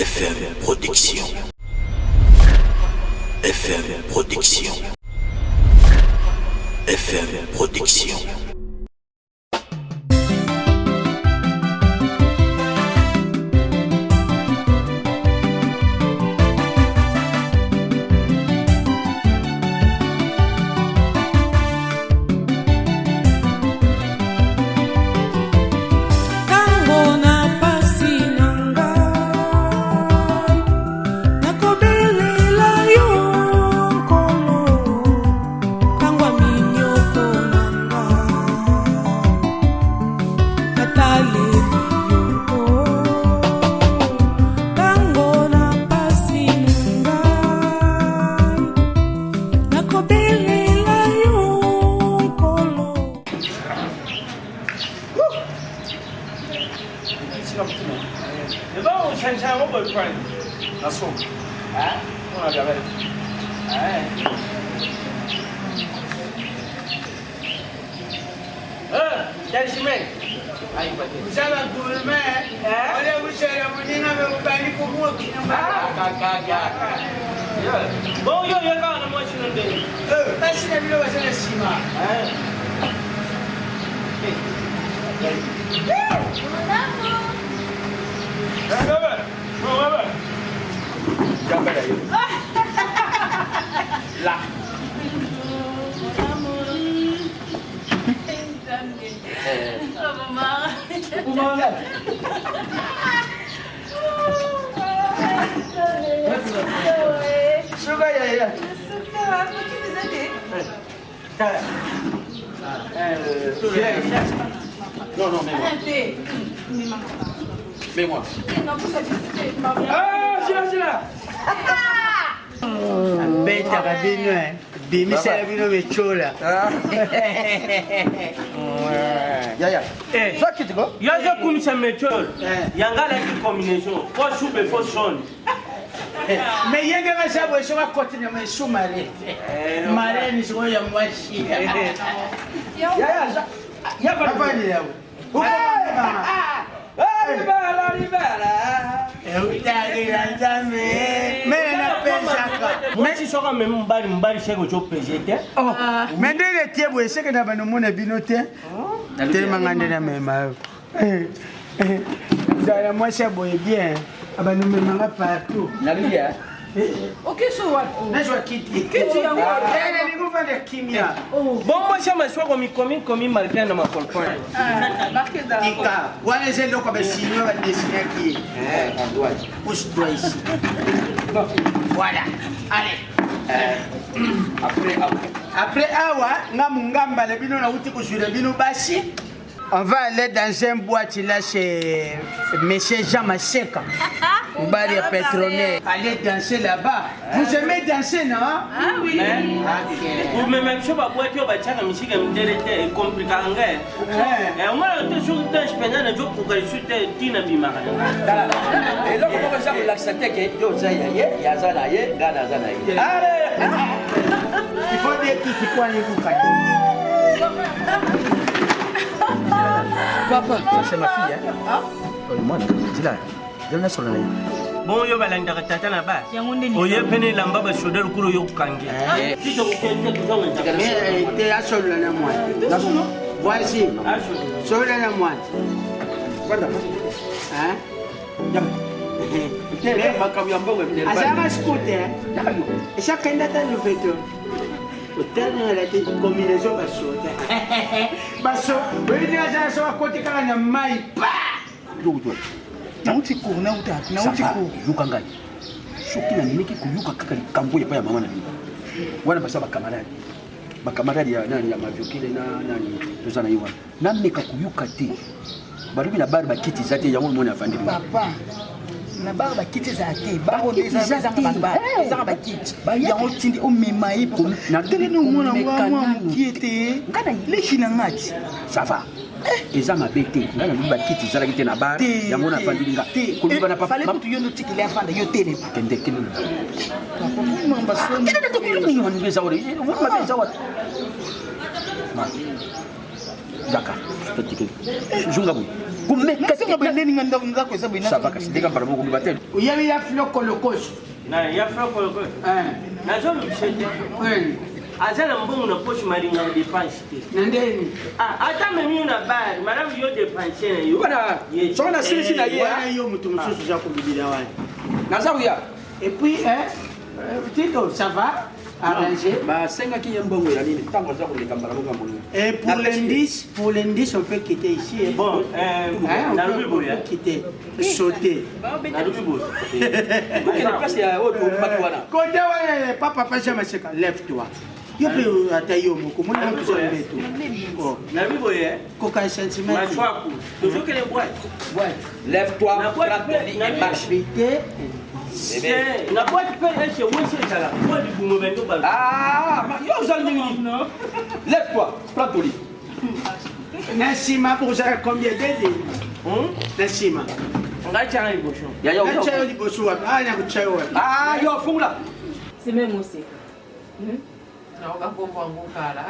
FM Production. FM Production. FM Production. Tango na pasi na ngai nakobelela yo nkolo tango ya minyoko na ngai nataleli yo tango na pasi na ngai nakobelela yo nkolo. 你帮我牵牵我 boyfriend。 Na somba. 哎，我那边呗。哎。Eh, Msala gouvernement, wale ushere muninga mekubali kumua kinyama. Bon, yo yo kaka na mwasi na ndenge. Basi na bino baza na nsima. La. Suka yaya. Non, non, mets-moi. Mets-moi. Ah, c'est là, c'est là. Abetaka bino eh. Bimisela bino metyola. Yaya. Eh. Zwa kiti ko. Yo azokumisa metol. Yanga alaki combinaison. Fo soupe fo son. Me ye ndenge aza boye soki akoti na mesu mare. Mare ni sikoyo ya mwasi. Yaya, za. Ya va. Afandela bo. Libala, libala. Eutakela Nzambe. Mene napesaka. Mwasi soki amemi mobali, mobali seke ozopese te. Me ndenge tie boye seke na banomona bino te. Telemanga nde namema yo. Nzala mwasi ya boye bien. Abanomemanga partout. Naluki ya. Nazwa kiti. Kiti yango. Nalingi ovanda kimia. Bon mwasi ya maswako mikomi komi malgré na makolpon. Tika wana eza eloko basino badesinaki ye. Pousse-toi ici. Voilà. Allez. Après, après. Après awa nga mungamba na bino nauti kozwila bino basi. On va aller dans un boîte là chez Monsieur Jean Maseka. Mobali ya pétrolier. Allez danser là-bas. Vous aimez danser, non? Ah oui. Ok. Omema biso babwati oyo batiaka misika mindele te ekomplikaka ngai. Omwana te soki danse mpenza nazokoka lisu te ntina bimaka na ngai. Tala. Eloko moko eza kolakisa te ke yo oza ya ye, ye aza na ye, nga naza na ye. Allez! Il faut dire qu'il faut aller vous Papa, ça c'est ma fille, hein. Oh, mwana, zila. Zila na solo na ye. Bon yo balandaka tata na ba. Yango nde Oye pene elamba basoda lokolo yo okangi. Te asolola na mwana. Voici. Solola na mwana. Hein? Te, makambo ya mbongo ya azalaka scooter esakenda ata lopeto otalingala te combinaison basoda baso oyebi ndenge azala so akoti kaka na mai pa Nauti cours, nauti nauti cours. Yoka ngai. Soki nameki koyoka kaka likambo epai ya mama na bino. Wana baza bakamarade. Bakamarade ya nani ya Maviokele na nani toza na ye wana. Nameka koyoka te. Balobi na bar bakiti eza te yango omoni avandi. Papa, na bar bakiti ezala te. Bar oyo ezanga bakiti. Yango tindi omema ye. Telemi omona mwa mokie te. Leki na nga ti. Ça va. Eza mabe te. Ngai nalobi bakiti ezalaki te na bar. Yango nafandeli nga. Koloba na papa. Fallait kutu yo nde otikeli afanda yo telema. Kende kende. Papa, mamba soni. Kende te koyoka eza wana. Mabe eza wana. Yaka, totikeli. Zunga boye. Komeka Nasenga boye ndeni nga ndako ndako eza boye Ça va kasi ndeka mbala moko koloba te. Oyebi ya filo kolokoso. Na ya filo kolokoso. Nazolobisa te. Aza na mbongo na poche malinga dépense te. Na ndeni. Ah, ata memi yo na bar, malamu yo dépense na yo. Wana soki nasilisi na ye. Wana yo moto mosusu oza kolobela wana. Naza koya. Et puis, hein, Tito, ça va? Arrangé. Basengaki ye mbongo ya nini ntango aza koleka mbala moko ya moninga. Et pour l'indice, pour l'indice, on peut quitter ici. Hein. Bon, hein, nalobi on boye. peut quitter, sauter. Nalobi boye. Okende place ya oyo tolobaki wana. Kote wana papa papa Jean Maseka, lève-toi. Yo pe ata yo moko, mona moto za mbeto. Oh. Nalobi boye. Koka sentiment. Machwaku. Tozokende boîte. Boîte. Lève-toi, Na boîte prends ton lit et marche. Bité. Eh, na boîte mpe ese wesi ezala po libumu bendo balo. Ah, ma- yo ozali ndenge nini? Lève-toi, prends ton lit. Na nsima bokozala combien dede? Na nsima. Ngai tianga liboso. Ya yo. Natya yo liboso wapi? Ah, nakotya yo wapi? Ah, yo fungula. Seme moseka. Naoka nkombo yango kala.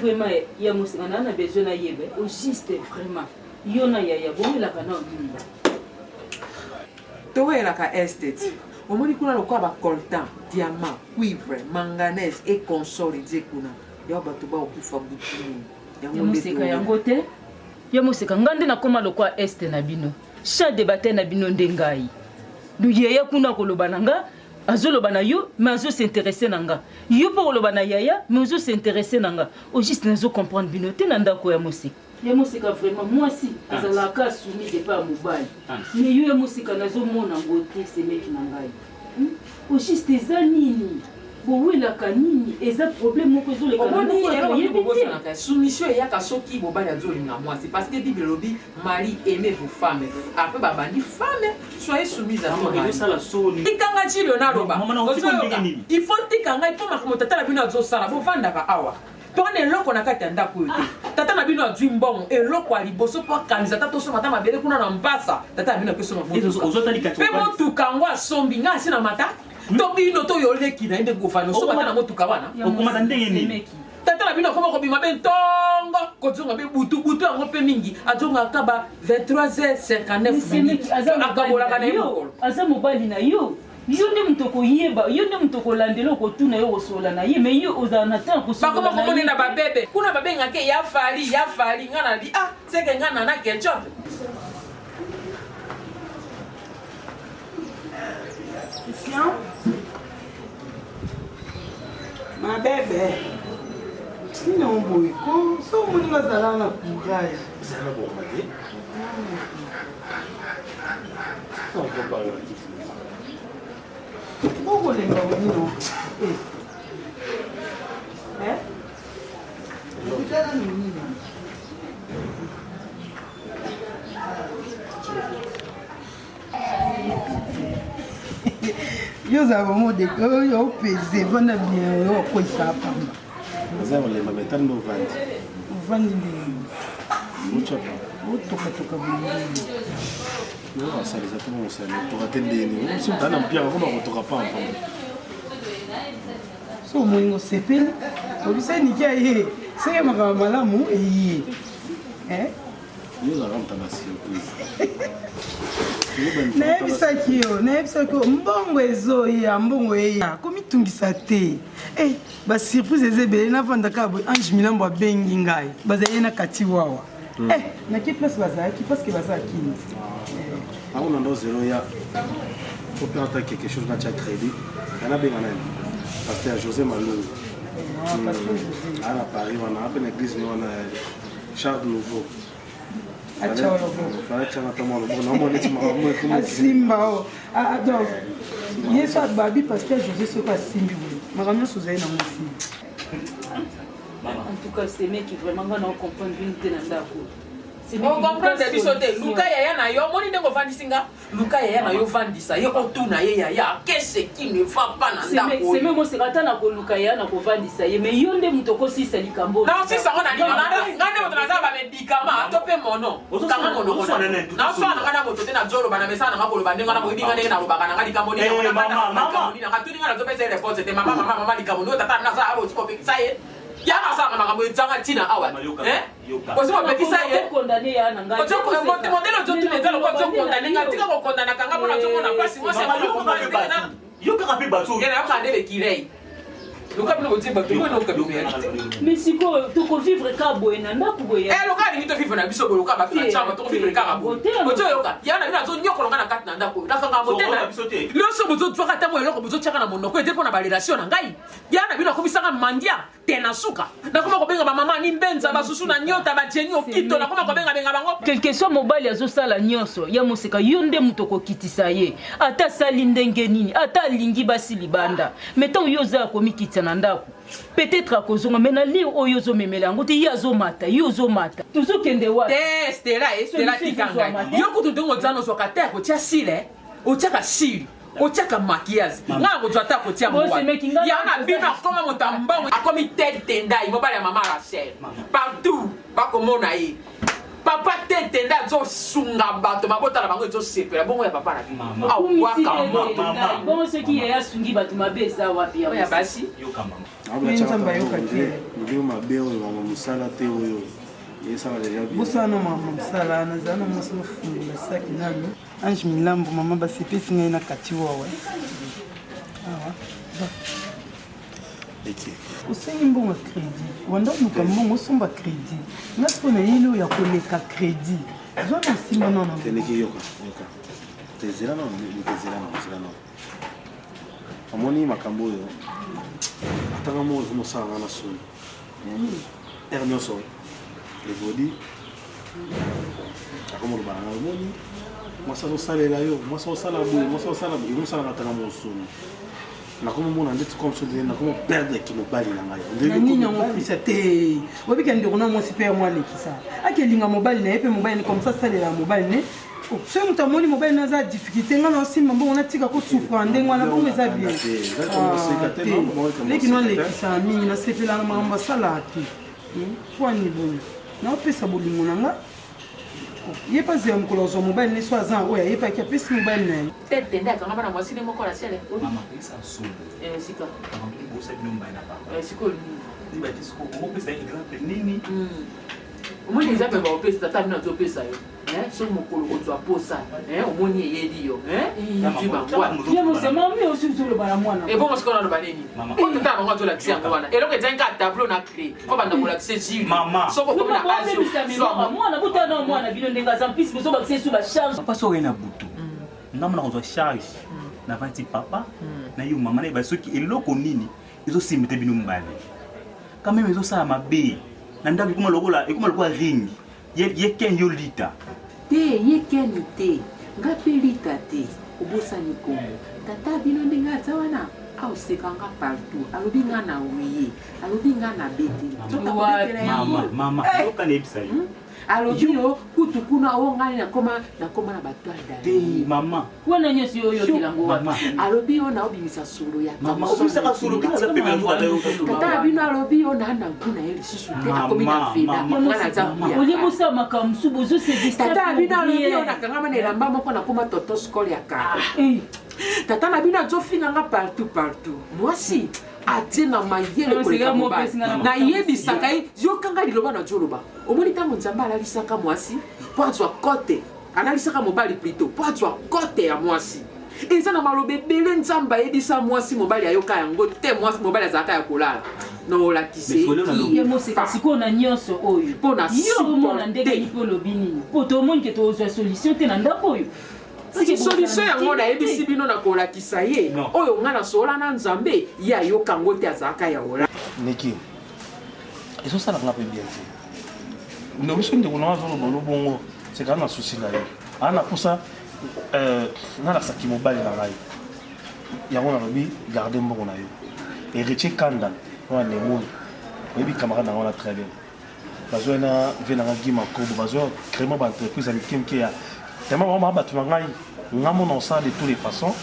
Vraiment ya moseka na na besoin nayeba au juste vraiment yo na yaya bomelaka na nini? Towelaka estate. Omoni kuna lokola ba coltan, diamant, cuivre, manganèse et consort edie kuna. Ya bato bakokufa butu nini. Ya moseka yango te. Ya moseka nga nde nakoma lokola este na bino. Champ de bataille na bino nde ngai. Yaya kuna koloba na nga azoloba na yo mais azo s'intéresser na nga. Yo mpo koloba na yaya mais ozo s'intéresser na nga. Au juste nazo comprendre bino te na ndako ya moseka. Ya moseka vraiment mwasi azalaka soumise epai ya mobali. Mais yo ya moseka nazomona ngo te semeki na ngai. Au juste eza nini? Bowelaka nini? Eza problème moko ezoleka na Omoni moko eloko toyebi nini te. bobosanaka soumission eyaka soki mobali azolinga mwasi parce que bible elobi mari aimez vos femmes après babandi femme soyez soumise à ton mari. Ezosala soni. Tikanga chilio naloba. Mama, na otika Ozoyoka. ndenge nini? Il faut tika ngai mpo makambo tata na bino azosala bovandaka awa towana eloko na kati ya ndako oyo te tata na bino azwi mbongo eloko ya liboso mpo akanisa ata tosomba ata mabele kuna na mpasa tata na bino akesomba motuka mpe motuka yango asombi ngai asi na mata to bino to yo oleki na ye nde kofanda osomba ata na motuka wana Okomata ndenge nini? Tata na bino akoma kobima be ntongo kozonga be butu butu yango mpe mingi azongaka ba 23h59 minutes akabolaka na ye mokolo. Aza mobali na yo. Yo nde moto okoyeba, yo nde moto okolandela, okotuna ye, okosolola na ye, mais yo ozala na temps ya kosolola Bakoma na ye komonela te. babebe kuna babengaka ye ya fali ya fali nga na bi ah seke nga nana ketchup. Christian mabebe nini yango boye ko so omoni nga azala na courage. Zala boma te. Okolemba bonino. Eh? Okutana nini? Yo ozala bango de oyo opese vanda bien oyo okwesa pamba. Oza kolemba mais tala nde ovandi. Ovandi ndenge Otya pa. Otokatoka boye. Yo asalisa te mosali otoka te ndeni. Osi mutana na mpiaka koma kotoka pamba pamba. So omoni ngo osepeli obisa niki aye seke makambo malamu eye. Eh? Yo ozalaka moto ya ba surprise. Nayebisaki yo, nayebisaki yo mbongo ezoya, mbongo eya, komitungisa te. Eh, ba surprise eza ebele navanda kaka boye Ange Milambo abengi ngai bazali na kati wawa. Eh, nake place bazalaki parce que baza kini. Yango na ndo zero ya faut faire ata quelque chose na tia crédit. Yana benga nani? Pasteur José Malungu. Ah, Pasteur José. Ah, na Paris wana, ape na église ni wana Charles Nouveau. Atia wa loboko. Fallait tia na tama loboko. Na mona neti makambo ekomi. Asimba o. Ah, donc ye so ababi pasteur José soki asimbi boye makambo nyonso ozali nango osimbi. En tout cas, ce mec vraiment nga na comprendre bino te na ndako. Ocomprendre biso te luka yaya na yo omoni ndenge ovandisi nga luka yaya na yo ovandisa ye otuna ye yaya qu'est-ce qui ne va pas na ndako Seme moseka ata na koluka yaya na kovandisa ye mais yo nde moto okosisa likambo. Naosisa ngo na nini nga nde moto naza na bamedikama to mpe mono kanga monoko naosala nanga na moto te nazoloba na mesala nanga koloba ndenge wana boyebi nga ndenge nalobaka nanga likambo nini yango nakata likambo nini nanga tuni nga nazopesa ye réponse te mama mama mama likambo nini oyo tata naza aboti kopekisa ye. Yanga asalaka makambo ezanga ntina awa. Eh? Osi bapekisa ye. Condamné ya na ngai. Modele ozotuna eza lokola ozokondane nga tika kokondanaka nga mpona ozomona mpasi mwasi Yo kaka mpe bato. Ye nayoka nde lekirei. Luka bino botie bato mpo enoka bino ya te. Mais sikoyo tokovivre kaka boye na ndako boye. Eh, loka alingi tovivre na biso boye loka bato na ntango tokovivre kaka boye. Ozoyoka ya na bino azonyokola nga na kati na ndako nakanga motema. Nyonso bozozwaka ntango eloko bozotiaka na monoko ete mpo na barelation na ngai. Ya na bino akomisaka mandia te na suka. Nakoma kobenga bamama ni mbenza basusu na nyota bajeni okito nakoma kobengabenga bango. Quelque soit mobali azosala nyonso ya moseka yo nde moto okokitisa ye ata asali ndenge nini ata alingi basi libanda mais ntango yo oza ya komikitisa na ndako peut-être akozonga mais na lire oyo ozomemela yango te ye azomata yo ozomata tozokende wapi te stela e stela tika ngai yo kutu ndenge oza nozwaka te akotia sile otiaka sile otiaka maquillage ngai nakozwa te akotia yango na bino akoma moto ya mbongo akomi ted tendai mobali ya mama rachel partout bakomona ye papa te tenda azosunga bato mabota na bango ezosepela bongo ya papa na bino awaka moto bongo soki yaya asungi bato mabe eza wapi ya basi Nzambe ayoka te. Ndenge mabe oyo mama mosala te oyo esala deja bien. Bosala na mama mosala nazala na mwasi nafungola saki nanu ange milambo mama basepesi ngai na kati wawa awa osengi mbongo ya crédit wanda oluka mbongo osomba crédit nga sikoyo nayeli oyo ya koleka crédit zwa na osimba nano Teneki yoka yoka. Tezela nano tezela nano zela nano. Omoni makambo oyo atanga moko ekomosala nga na soni. Heure nyonso evodi akomoloba na ngai omoni mwasi azosalela yo mwasi azosala boye mwasi azosala boye ekomosalanga atanga moko soni nakomomona ndeti comme soki nakomo perdre kimobali na ngai na nini yango opesa te obika ndeko na mwasi mpe yango alekisa akelinga mobali na ye mpe mobali ne comme ça asalela mobali ne soki moto amoni mobali na aza difficulté ngai na osimba mbongo natika kosufra ndenge wana bongo eza bien leki no alekisa mingi nasepela na makambo asalaka te pwani bongo naopesa bolingo na nga ye mpe azela mokolo azwa mobali ne so aza oyo ayebaki apesi mobali na ye tete nde akanga bana mwasi ne moko na sele Mama, esa solo. Eh, sika. Makambo libosa bino mbala na papa. Eh, sikoyo nini? Nibati sikoyo okopesa exemple nini? Omoni exemple baopesa tata bino azopesa yo. Eh, soki mokolo kozwa posa eh, omoni eyeli yo eh, ozwi bango ye mosema mi osi ozoloba na mwana ebongo sikoyo naloba nini po tata na bango azolakisa yango wana eloko ezangi kaka tableau na clé po banda kolakisa jili soki okomi na azio mwana botala na mwana bino ndenge aza mpisi bozobakisa esu bacharge papa soki oye na butu ngambo nakozwa charge navandi papa na yo mama nayeba soki eloko nini ezosimba te bino mibale quand même ezosala mabe na ndako ekoma lokola ekoma lokola ring ye ye ken yo lita te ye keni te nga mpe lita te obosani kombo tata bino ndenge aza wana aoseka nga partout alobi nga na wiye alobi nga na bete nzoto akobetela yango mama mama yoka nayebisa yo alobi yo kutu kuna o ngai nakoma nakoma na batoile te mama wana nyonso yo oyokela yango mama alobi yo naobimisa solo ya mama obimisaka solo kina aza pembeni azoka ata yoka solo tata na bino alobi yo na na nku na ye lisusu te akomi na feda nga naza kuya olie bosala makambo mosusu bozosebisa tata na bino alobi yo nakangama na elamba moko nakoma toto skole ya kala tata na bino azofinga nga partout partout mwasi atie na mayele koleka mobali nayebisaka ye yokanga liloba na joloba omoni ntango nzambe alalisaka mwasi mpo azwa kote alalisaka mobali plutôt mpo azwa kote ya mwasi eza na maloba ebele nzambe ayebisa mwasi mobali ayoka yango te mwasi mobali azalaka ya kolala na olakise ye moseka sikoyo na nyonso oyo mpo na yo omona ndenge nini mpo olobi nini mpo tomoni ke tozwa solution te na ndako oyo solution yango nayebisi bino na kolakisa ye oyo ngai nasola na nzambe ye ayoka yango te azalaka ya ola Niki, ezosala nga mpe bien te. Ndeko biso ndeko na azoloba lo bongo, c'est kaka na souci na ye. Aa na posa nalakisaki mobali na ngai. Yango nalobi garde mbongo na yo. Héritier Kanda wana Nemoni, oyebi camarade na ngai wana très bien. Bazwa na vie na ngai Guy Makobo, bazwa créement ba entreprise ya mike mike ya tellement bango baa bato na ngai nga mona osala de tous les façons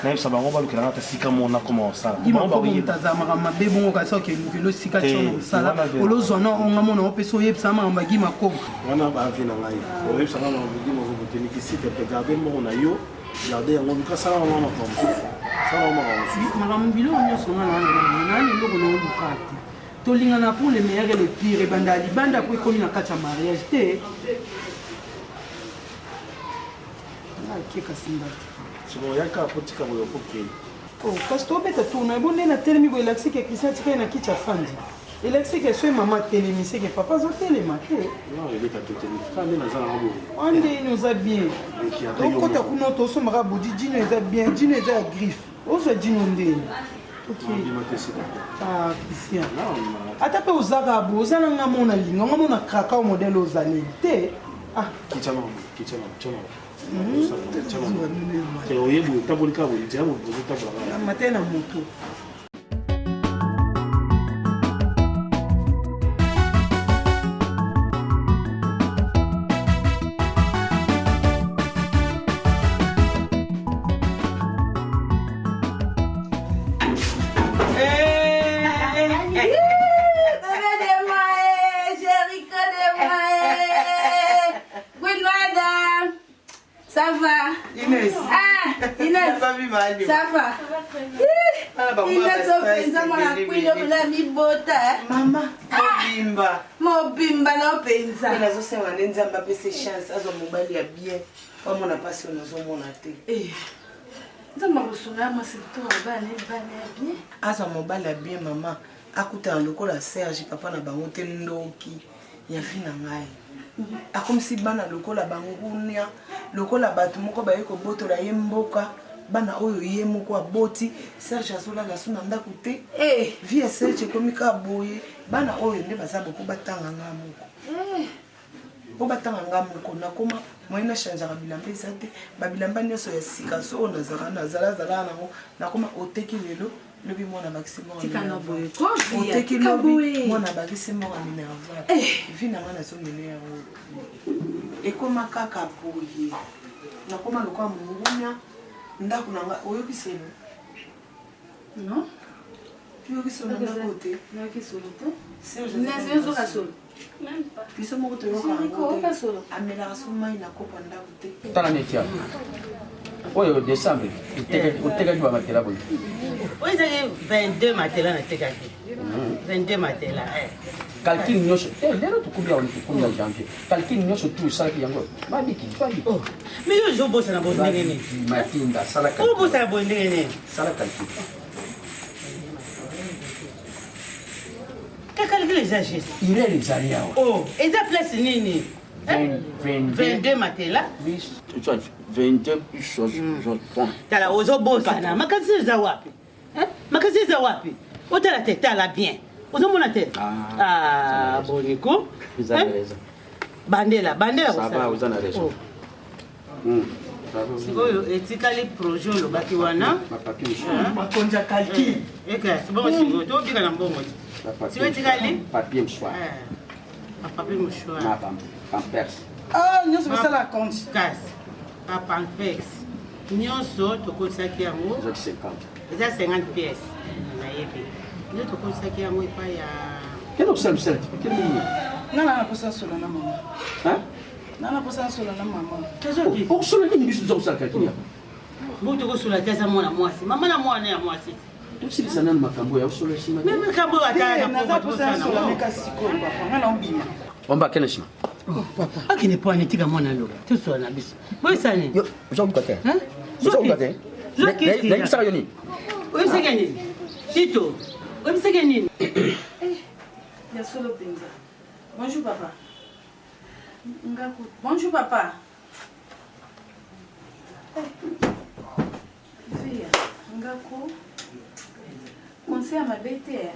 nayebisa bango balukela nga ata sika mona koma osala Bango moto azala makambo mabe bongo kasi okelukela osika Te, tia na mosala wana vie. olozwa na onga mona opesa oyebisa makambo ya Guy Makobo wana bavie na ngai oyebisa nga makambo Guy Makobo te niki s'il te plaît garde mbongo na yo garde yango luka sala wana makambo mosusu sala wana makambo mosusu makambo biloko nyonso nga na wana na eloko na oluka te. Tolingana pour le meilleur et le pire ebanda ya libanda po ekomi na kati ya mariage te. Ake kasi mbati. Sikoyo yaka po tika boye okokei. Oh, kasi tobeta tour na ye bo nde natelemi boye elakisi ke Christian atikali na kiti afandi. Elakisi ke soki mama atelemi seke papa azotelema te. Non, ebeta to te. Kaka nde naza nango boye. Wana nde ino oza bien. Tokota kuna tosombaka bodi jino eza bien, jino eza ya griffe. Ozwa jino ndeni. Ah, Christian. Ata pe ozaka bo, oza na nga mona linga, nga mona kraka modèle ozaleli te. Ah. Kitcha na, kitcha na, kitcha na. Te oyebi otamboli kaka boye, nzela boye ozotambola kaka. Na matin na moto. Ça va Inès. Ah, Inès. Ça va Inès openza mwana kwino mpenza mibota. Mama, mobimba. Mobimba na openza. Nazosenga nde Nzambe apesa chance azwa mobali ya bien. Bamona mpasi oyo nazomona te. Eh. Nzambe akosunga ya mwasi kitoko abala na bana ya bien. Azwa mobali ya bien mama akutana lokola Serge papa na bango te ndoki ya vie na ngai. Akomisi bana lokola bangunia lokola bato moko baye kobotola ye mboka bana oyo ye moko aboti Serge azolala so na ndako te eh. vie ya Serge ekomi kaka boye bana oyo nde baza boko batanga ngai moko eh. Po batanga nga moko nakoma moyen na changeaka bilamba eza te ba bilamba nionso ya sika so oyo nazalaka nazala zalaka nango nakoma oteki lelo lobi mwana abakisi mbongo Tika na boye ko, Via, oteki tika lobi boye. mwana abakisi mbongo ya minerval vie na nga nazomene yango ekoma kaka boye nakoma lokola mongunya ndako na nga oyoki solo Non. Oyoki solo na ndako te Nayoki solo te. Serge Nasi ozoka solo. biso moko toyoka yango te amelaka so mai na kopo ndako te tala neti ya oyo décembre otekaki bamatela boye oyo ezali 22 matela natekaki 22 matela eh. calcul nyonso te lelo tokomi awa tokomi na janvier calcul nyonso tu osalaki yango babiki babiki oh, mais yo ozobosana boye ndenge nini matinda sala obosana boye ndenge nini sala calcul Calcul eza juste. Irene ezali awa. Oh, eza place nini? 22 matela. 22 plus 60. Tala ozobosana. Makasi eza wapi? Makasi eza wapi? Otala te, tala bien. Ozomona te? Ah, boniko. Bandela, bandela Ça va, oza na raison. Sikoyo etikali projet olobaki wana. Bakonzi ya calcul. Eke, bongo sikoyo tobika na mbongo te. Sikoyo etikali? Papier mouchoir. Papier mouchoir. Na pampers. Ah, nyonso basala compte. Kasi, ba pampers. Nyonso tokotisaki yango. Ezaki 50. Eza 50 pièces. Nayebi. Nde tokotisaki yango epai ya Kende kosala misala te. Kende nini? Nga na naposa nasola na mama. Nga naposa nasola na mama. Okosola nini biso toza kosala calcul ya? Bo tokosola te aza mwana mwasi. Mama na mwana ya mwasi. Tosilisa nanu makambo ya osola nsima. Mais makambo oyo ata na naza posa nasola meka sikoyo papa. Nga na obima. Omba akende nsima. Akende po ani tika mwana aloba. Tosola na biso. Boyesa nini? Oza koluka te. Oza koluka te. Nayebisaka yo nini? Oyebisaka nini? Tito, oyebisaka nini? Ya solo mpenza. Bonjour papa. Ngaku. Bonjour papa. Eh. Via, ngaku. Conseil ya mabe te. Eh.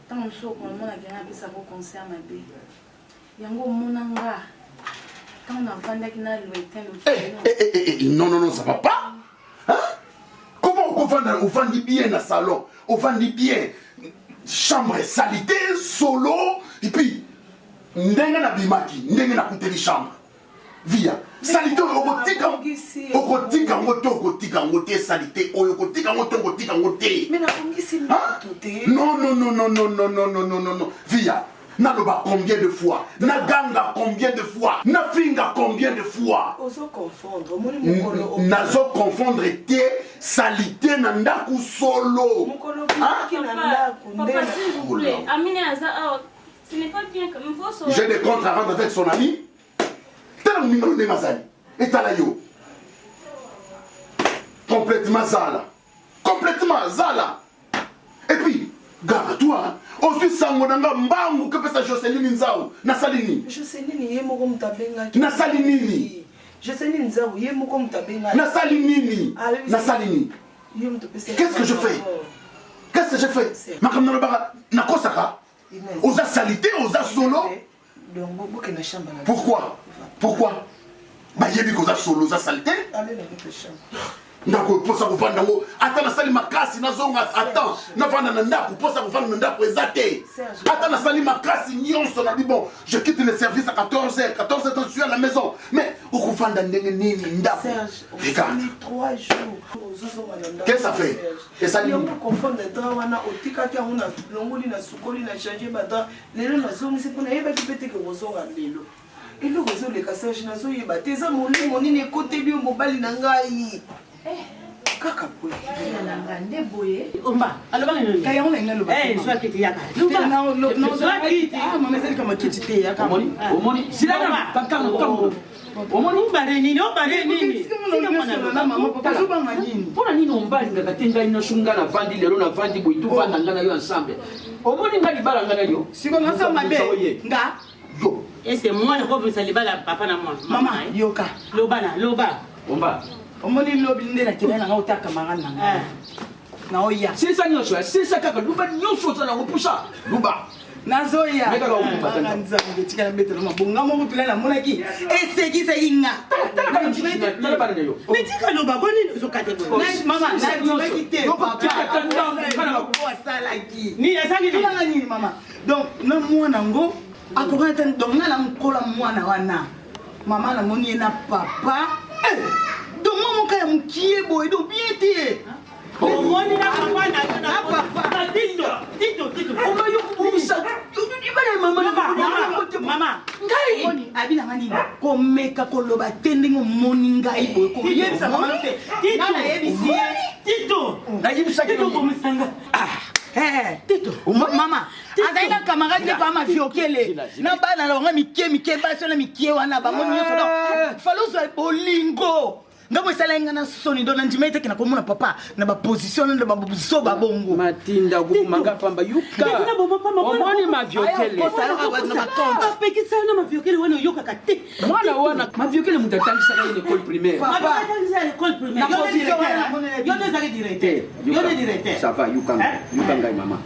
Ntango mosusu okomonaki nga apesaka conseil ya mabe. Yango omona nga ntango navandaki na Loetin eh, eh, eh, eh, non non non ça va pas. Hein? Comment okovanda ovandi bien na salon, ovandi bien chambre salité solo et puis ndenge nabimaki ndenge nakuteli chambre via salite oyo okotika okotika yango te okotika yango te salite oyo okotika yango te okotika yango te non non non non non non non non non non via. Naloba combien de fois? Naganga combien de fois? Nafinga combien de fois? Ozo confondre, omoni mokolo. Nazo confondre te, salite na ndaku solo. Mokolo obimaki na ndaku nde. Papa, s'il vous plaît, Amine aza awa. Ce n'est pas bien quand même. Faut J'ai des comptes à rendre avec son ami. Tala moninga no ndenge azali. Etala yo. Complètement zala. Complètement zala. Et puis, gare toi, hein. ozwi sango na nga mbangu kopesa Joseline Nzau. Nasali nini? Joseline ye moko moto abengaki. Nasali nini? Joseline Nzau ye moko moto abengaki. Nasali nini? Nasali nini? Yo moto opesa. Qu'est-ce que je fais? Qu'est-ce que je fais? Makambo nalobaka nakosaka. Oza salite, oza solo. Donc bokende na chambre na. Pourquoi? Pourquoi? Bayebi koza solo, oza salite. Allez na votre chambre. Ndako mposa kovanda yango ata nasali makasi nazonga ata navanda na ndako mposa kovanda na ndako eza te ata nasali makasi nyonso nabi bon je quitte le service à 14 h 14 h je suis à la maison mais okovanda ndenge nini ndako regarde qu'est-ce que ça fait esali yango confondre drap wana otikaki yango na longoli na sukoli na change ba drap lelo nazongisi mpo nayebaki mpe te ke kozonga lelo eloko ezoleka serge nazoyeba te eza molimo nini ekoteli yo mobali na ngai eh, kaka boye nde boye omba alobaki nini yango na ngai aloba eh zwa kiti yaka zwa kiti ah mama ezali kama kiti te yaka omoni omoni silana kankango kango omoni obale nini obale nini mpona nini omba alingaka te ngai nyonso ngai navandi lelo navandi boye tovanda ngai na yo ensemble omoni ngai libala ngai na yo siko naso mabe nga yo ese mwana kobimisa libala ya papa na mwana mama yoka loba na loba omba omoni lobi nde nakenda na ngai ota camarade na ngai naoya silisa nyonso silisa kaka luba nyonso oza nango pusa luba nazoya nzambe tika nabetela mabonga moko tula namonaki esekisaki nga me tika loba ko nini ozokate mama nandimaki te asalaki nini nini mama donc na mwana yango akokana te donc nga na nkola mwana wana mama namoni ye na papa eh, donc mwa moka ya mokie boye donc bien te omoni na papa na yo na papa tito tito tito oma yo kobomisa ibala mama mama ngai abinanga nini komeka koloba te ndenge omoni ngai boye koyebisa mama te nga nayebisi ye tito nayebisaki tito obomisanga Eh, mama azali na camarade ne pa mafiokele na bana na bango mike mike basi wana mike wana bango nyonso donc fale ozwa bolingo ngambo esalaki ngai na soni donc nandima ete kena komona papa na baposition nde bazoba bongo matinda okobomanga pamba yuka omoni maviokele bapekisa yo na maviokele wana oyokaka te mwana wana maviokele moto atangisaka ye na école primaire yo nde ozalaki directeur yo nde directeur ça va yoka ngai yoka ngai mama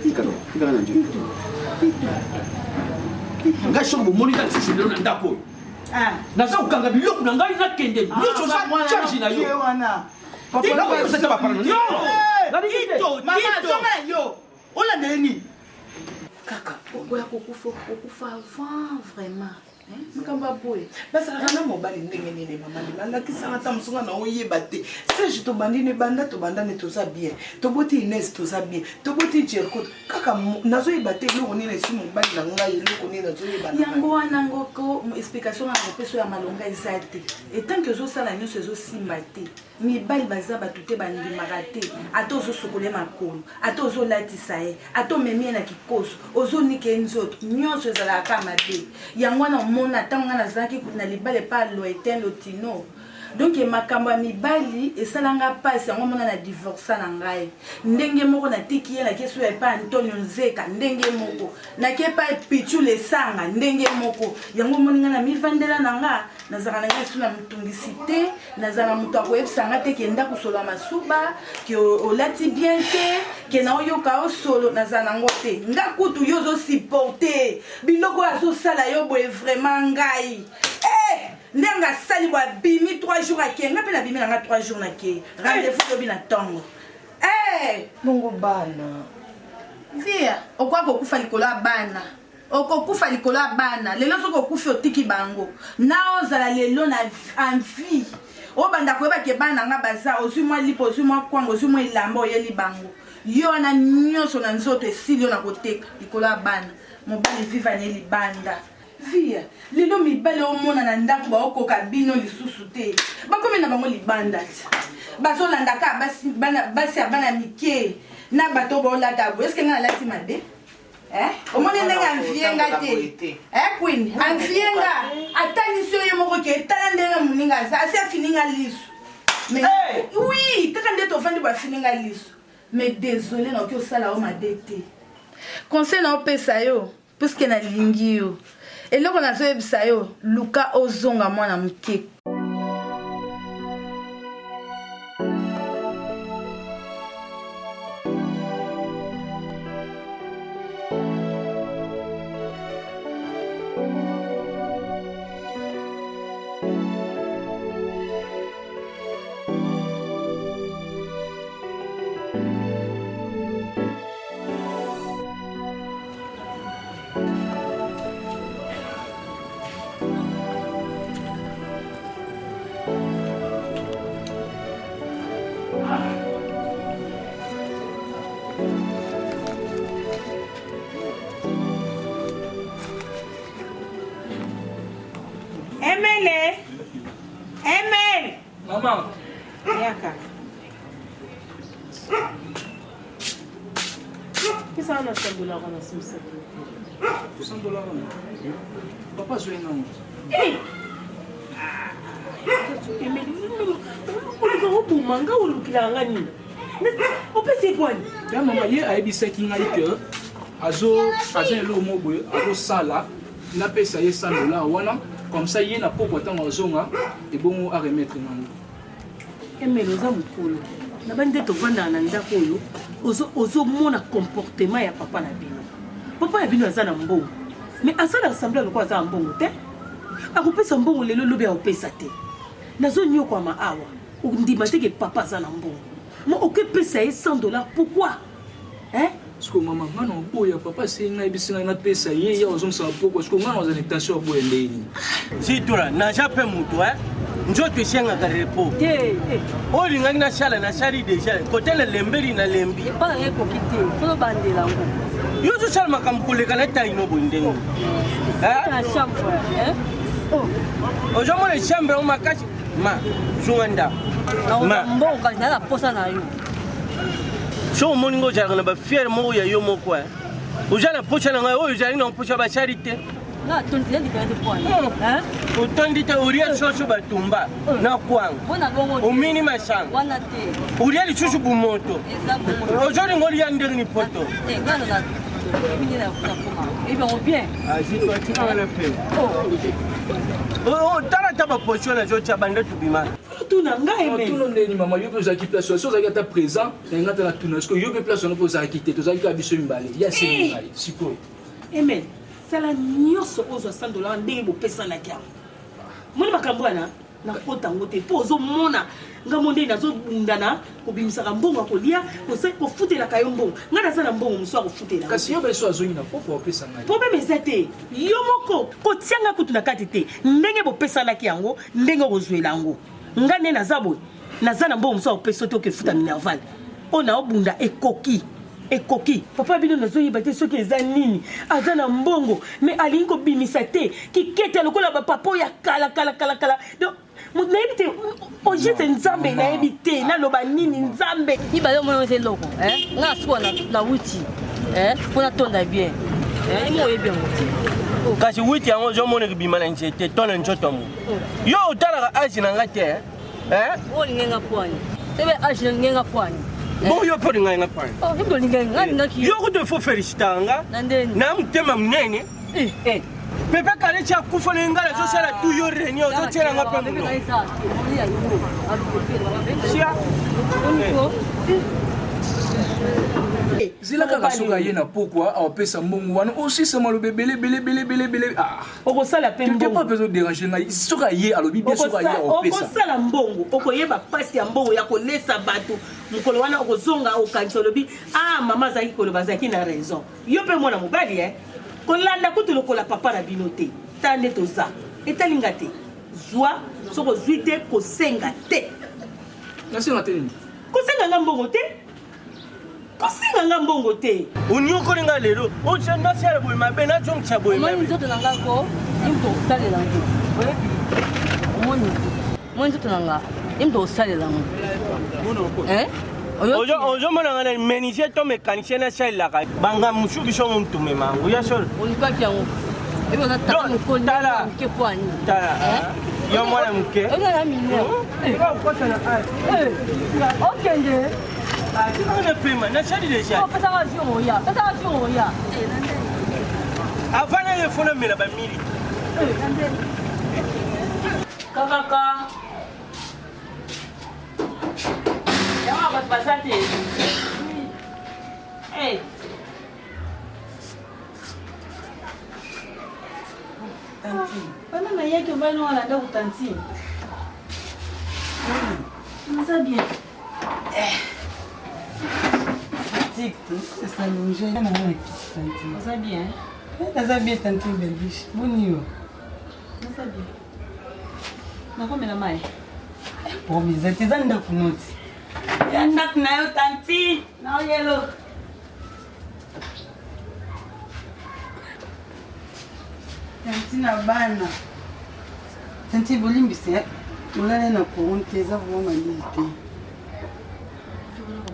tikaka na nzoto ngai soki bomoni nga lisusu lelo na ndako oyo ah. naza kokanga biloko na ngai nakende ah, nyonso oza charge na yo olandele nini kaka okoya kokufa okokufa avant vraiment makambo ya boye bazalaka na mobali ndenge nini mama lima alakisaka ata mosunga na oyeba te serge tobandi ne banda tobanda ne toza bien toboti ines toza bien toboti jerko kaka nazoyeba te eloko nini esi mobali na ngai eloko nini nazoyeba yango wana ngoko explication nga nakopeso ya malonga eza te etanke ozosala nyonso ezosimba te Mibali baza batu te bandimaka te ata ozosukola ye makolo ata ozolatisa ye ata omemi ye na kikoso ozonika ye nzoto nyonso ezalaka kaka mabe yango wana omona ntango ngai nazalaki na libala epa loetin lotino donc makambo ya mibali esala nga mpasi yango omona na divorsa na ngai ndenge moko natiki ye nake soya epa antonio nzeka ndenge moko nake epa pichu lesanga ndenge moko yango omoni ngai na mivandela na nga nazalaka na ngai esu na mitungisi te nazala moto akoyebisa nga te ke ndako solo ya masuba ke olati bien te ke na oyoka yo solo nazala nango te nga kutu yo ozosupporte biloko oyo azosala yo boye vraiment ngai eh! ndenge asali boye abimi 3 jours ake nga mpe nabimi na nga 3 jours nake rendez-vous lobi na ntongo eh! bongo bana via okoka kokufa likolo ya bana Okokufa likolo ya bana lelo soki okufi otiki bango na ozala lelo na envie obanda koyeba ke bana nga baza ozwi mwa lipa ozwi mwa kwanga ozwi mwa elamba oyeli bango yo wana nyonso na nzoto esili yo na koteka likolo ya bana. Mobali viva ne libanda. Viya, lelo mibali omona na ndako baokoka bino lisusu te. Bakomi na bango libanda ti. Bazolanda kaka basi, bana, basi ya bana mike na bato oyo baolata boye. Eske ngai nalati mabe? Eh? Omoni ndenge anvie nga te. Eh, Queen, anvie nga. Atalisi yo ye moko ke tala ndenge moninga aza. Asi afini nga lisu. Mais, hey! Oui, kaka nde tovandi bafini nga lisu. Mais désolé nakoki osala yo mabe te. Conseil na opesa yo puisque nalingi yo. Eloko nazoyebisa yo, luka ozonga mwana moke. Emele! Emele! Maman! Yaka. Pesa wana 100 dollars wana simisaki. 100 dollars wana? Papa azwi nango. Oluka oboma nga olukilaka nga nini? Opesi ye pwani? Ya mama ye ayebisaki ngai ke azo aza eloko moko boye azosala napesa ye 100 dollars wana comme ça ye na pokwa ntango azonga ebongo aremettre nango. Emele oza mokolo na bani nde tovandaka na ndako oyo ozomona comportement ya papa na bino. Papa na bino aza na mbongo mais asalaka semblant lokola aza na mbongo te. Akopesa mbongo lelo lobi akopesa te. Nazonyokwama awa ondima te ke papa aza na mbongo mo okepesa ye 100 dollars pourquoi? Hein? Sikoyo mama nga na oboya papa asengi ngai ayebisi ngai napesa ye ya ozongisa na pokwa sikoyo nga na ozala na intention ya boya ndenge nini zitura naza mpe moto eh? nzoto esengaka repos te oyo olingaki nasala nasali deja kote nalembeli nalembi epa na ngai ekoki te tozobandela yango yo ozosala makambo koleka na taino boye ndenge na chambre ozomona chambre yango makasi ma zonga ndako ma mbongo kasi naza na posa na yo soki omoni ngo ozalaka na bafiere moko ya yo moko eh. oza na posa na ngai oyo ozali na posa basali te otondi te olia soso batumba na kwanga omini masanga olia lisusu bumoto ozolinga olia ndenge ni poto tala ata baposition nazotya banda tobima tuna ngai me tuna ndeni mama yo mpe ozalaki place wana so ozalaki ata présent na ngai ata natuna sikoyo yo mpe place wana mpe ozalaki te tozalaki kaka biso mibale ye asengi ngai sikoyo amen sala nyonso ozwa 100 dollar ndenge bopesanaki yango moni makambo wana nakota yango te mpo ozomona nga mo ndenge nazobundana kobimisaka mbongo ya kolia kofutelaka yo mbongo ngai naza na mbongo mosusu ya kofutela kasi yo beso azongi na poko opesa ngai problème eza te yo moko kotia ngai kutu na kati te ndenge bopesanaki yango ndenge okozwela yango ngai nde naza boye naza na mbongo mosusu ya kopesa te okefuta minerval oyo naobunda ekoki ekoki papa bino nazoyeba te soki eza nini aza na mbongo me alingi kobimisa te kikete lokola bapapa oyo ya kala kala kala kala donc nayebi te ojete nzambe nayebi te naloba nini nzambe mibale omona eza eloko nga nasuka na witi mpo natonda bien imo oyebi yango te kasi witi yango ozomona ekobima na nzete to na nzoto mo yo otalaka age na nga te olingi nga pwani sebe age nalingi nga pwani bongo yo mpe olingai nga pwani yo kutu fo felicitaka nga na motema monene eh. Pepe kale ti akufa na ngai nazosala tu yo réunion ozotyela nga mpe mono sia zela kaka soki aye na pokwa aopesa mbongo wana osisa maloba ebele ebele ebele ebele ebele ah. okosala mpe mbongo mpe ezoderange ngai soki aye alobi bien soki aye aopesa okosala mbongo okoyeba mpasi ya mbongo ya kolesa bato mokolo wana okozonga okanisa olobi ah mama azalaki koloba azalaki na raison Yo pe mwana mobali eh kolanda kutu lokola papa na bino te tala nde toza etali nga te zwa soki ozwi te kosenga te nasenga te nini kosenga nga mbongo te. Kosenga nga mbongo te. Onyokoli nga lelo, otia nasala boye mabe, nazongisa boye mabe. Omoni nzoto na nga ko, ye moto okosalela yango. Oyebi? Omoni? Omoni nzoto na nga, ye moto okosalela yango. Eh? Ozomona nga na menuisier to mécanicien nasalelaka banga mosusu biso mo tumema yango ya solo. Olukaki yango. Ebi oza tata mokoli tala. moke po ani. Tala. Yo mwana moke. Oza na mineur. Okota na age. Okende. Tika na pema, nasali deja. Pesaka jour oya, pesaka jour oya. Avant na ye fona mela ba miliki. Kakaka. Yango bato baza te. Hey. Tantine. Bana nayaki obani wana ndako tantine. Naza bien. Fatigue, esalonge na nga na kiti tantine. Oza bien? Naza bien tantine Belgique. Boni yo? Naza bien. Nakomela mai. Problème eza te, eza ndako noti. Ya ndako na yo tantine. Naoyelo. Tantine na bana. Tantine bolimbisi eh. Olali na courant te eza vraiment malili te.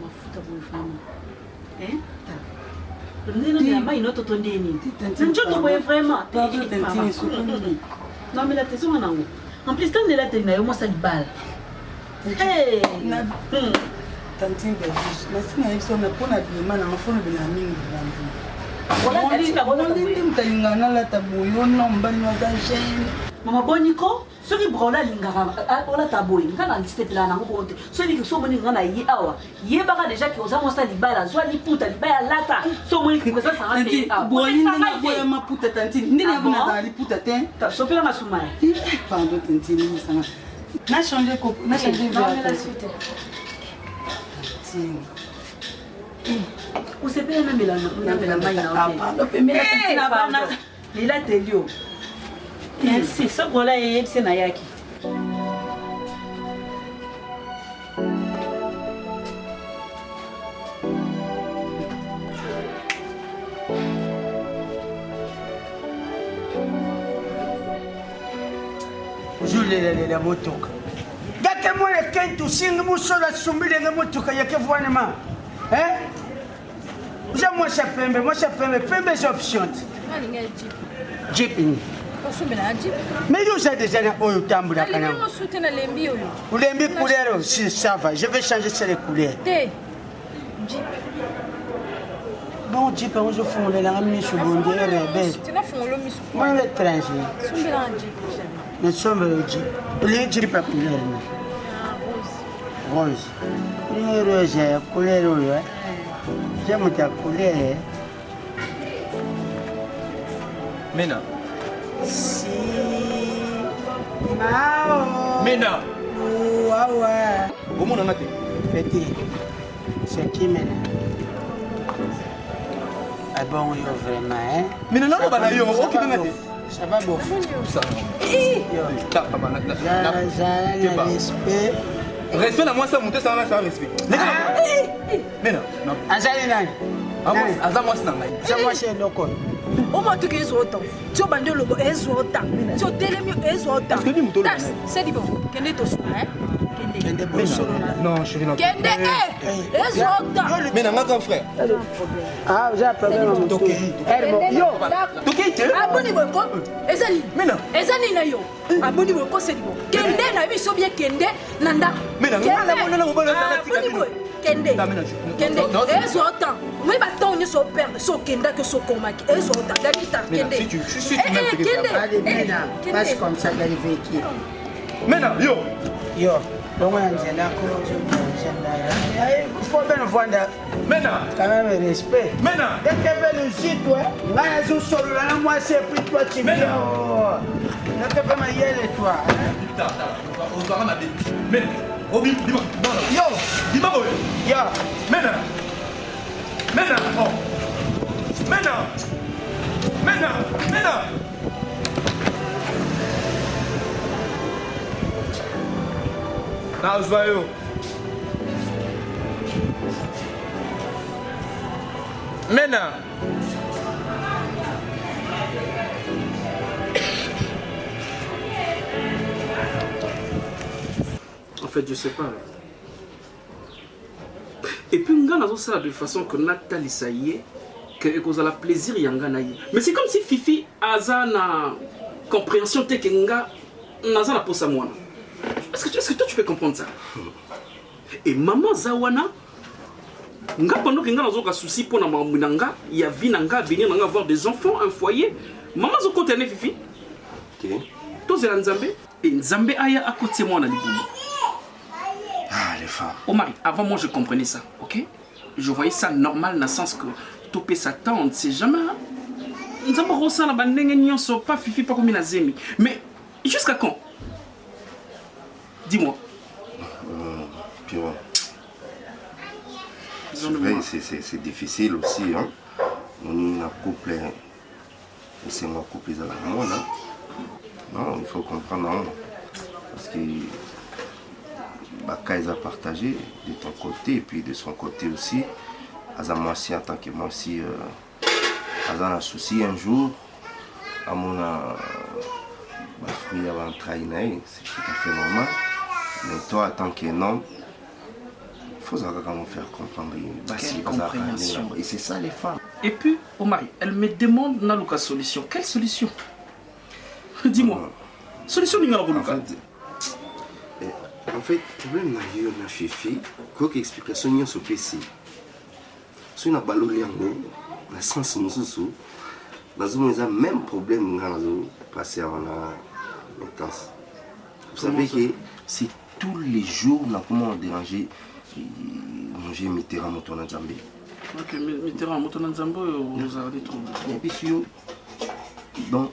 Mafuta boye vraiment. Hein? Ndenge mai no toto nde nini? Nzoto boye vraiment. Pardon tantine esukani. Non mais la te zonga nango. En plus tant nela te na yo mwasa libala. Hey! Tantine Belgique, nasi na yebiso na mpo na bima na nga folobela mingi bandi. Nde moto alingaka nalata boye ono mobali no aza jeune. Mama boniko soki brola alingaka olata boye nga na sepelaka nango bongo te soki so omoni nga na ye awa yebaka deja ke oza mwasi ya libala zwa liputa libaya lata so omoni présence nanga te awa Broli ndenge aboya maputa tantine ndenge Ah bon? abonazala liputa te. Sopela masuma Pardon tantine limbisanga. Na changer ko na changer verre. Tantine. osepela namela mai na pardon, pemela tantine na bana. lilateli yo Merci. Soki ola eyebisi nayaki. ozolelalela motuka gake mwana kente osingi mosolo asumbilenge motuka yake vwanema oza mwasi ya pembe mwasi ya pembe pembe eza option te Nalinga jeep. jeep nini Osombela na jeep. mais yo oza deja na oyo otambolaka Nalinga nango mosu te nalembi oyo. olembi couleur si ça va je vais changer c'est les couleurs Te. Jeep. bon jeep yango ozofungolelanga miso bondi rebele Te nafungolo miso. mwana étranger Sombela na jeep. nasombela jeep olingi jeep ya couleur nini rose olingi rose ya couleur oyo eh? eza moto ya couleur eh? Mena. Si. Mao. Mena. Wawa. Omona nga te. Petit. C'est qui maintenant? Ah bon, yo vraiment, hein? Mena naloba na yo, okende nga te. Ça va bon. Zala na respect. Respect na mwasi ya moto esala na respect. Mena. Azali nani? Aza mwasi na ngai. Aza mwasi eloko. Omatuki ezwa otan ti obandi oloba ezwa otan ti otelemi ezwa otan sedi bon kende tosuna Kende bosolola. Non, chérie, non. kende ezwa otan Mena nga grand frère. Ah, oza problème ya motu. Yo. Tokei te. aboni boye ko eza nini eza nini na yo aboni boye ko sedi bon kende na biso bie kende na ndako Mena, nga na mona na mobali azala tika aboni bino. boye kende Non, mena, je- kende non, non, ezwa otan omoi batemp nyonso operde so okendaki so okomaki ezwa otan dalita Mena, kende si tu- si- si tu Eh, m'aimes, eh, t'es kende Allez, Eh, Mena, kende. passe comme ça dans le véhicule. Mena, yo. Yo, longo na nzela ko faut bien vanda. Mena. Quand même respect. Mena. Dès que veut le jus, toi, nga nazosolola na mwasi et puis toi tu viens. Nake mpe mayele toi. Putain, ozwaka mabe. Mena, obi, bima, bima. Yo. Bima boye. Yo. Mena. Mena, oh. Mena. Mena, Mena. Nazwa yo. Mena. En fait, je sais pas. Et puis nga nazosala de façon que natalisa ye que ekozala plaisir ya nga na ye. Mais c'est comme si Fifi aza na compréhension te que nga naza na posa mwana. Est-ce que toi tu peux comprendre ça? Et maman aza wana nga pendant que nga nazoka souci mpo na makambo na nga ya vie na nga avenir na nga avoir des enfants un foyer mama azokota ne Fifi tozela Nzambe e Nzambe aya akotie mwana libumu. Ah, les femmes. Omari, avant moi je comprenais ça, ok Je voyais ça normal dans le sens que topé sa temps, on ne sait jamais. Nzambe akosala bandenge nyonso pas fifi pas komi na zemi. Mais jusqu'à quand Dis-moi. Pierrot. C'est vrai, c'est difficile aussi. Hein? On est un couple, c'est un couple à moi, non Non, il faut comprendre. Hein? Parce que baka eza partagé de ton côté et puis de son côté aussi. Aza mwasi en tant que mwasi euh, aza na souci un jour amona bafruit ya baentraille na ye, c'est tout à fait normal. Mais toi en tant qu'un homme, faut kaka mo faire comprendre basi Quelle bazalaka ndenge na compréhension. bango. Et c'est ça les femmes. Et puis, Omari, elle me demande naluka solution. Quelle solution Dis-moi. Solution ninga nakoluka. En fait, problème na yo na Fifi, koyoka explication nyonso opesi soki na baloli yango na sens mosusu, nazomona eza même problème nga nazopasse awa na maintenance. Vous savez Comment ça? que c'est tous les jours nakoma déranger manger Mitterrand moto na Nzambe. Ok, Mitterrand, moto na Nzambe oyo ozala des troubles. Nayebisi yo, donc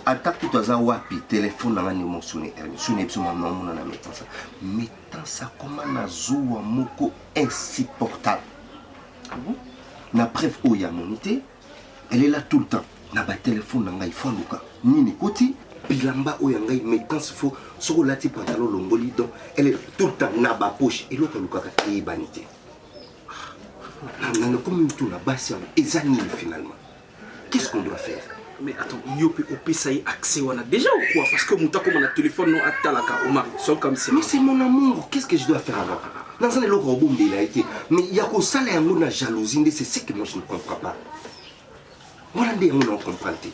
ata kutu aza wapi, telefone na nga nde mosone sone biso mama omona na maintenance. Maintenance akoma na zuwa moko insupportable. Na preuve oyo ya moni te, elle est là tout le temps na batelefone na ngai. Fo aluka nini ekoti bilamba oyo ya ngai. Maintenance fo soki olati pantalon olongoli, donc elle est tout le temps na bapoche. Eloko alukaka eyebani te. Nakomi mutu na basi yango eza nini finalement? Qu'est-ce qu'on doit faire? Mais attends, yo pe opesa ye accès wana déjà ou quoi? Parce que moto akoma na téléphone no atalaka, Omari, so comme ça. Mais c'est mon amour, qu'est-ce que je dois faire alors? Naza na eloko obombela ye te, mais ya kosala yango na jalousie nde, c'est ce que moi je ne comprends pas. Wana nde yango na comprendre te.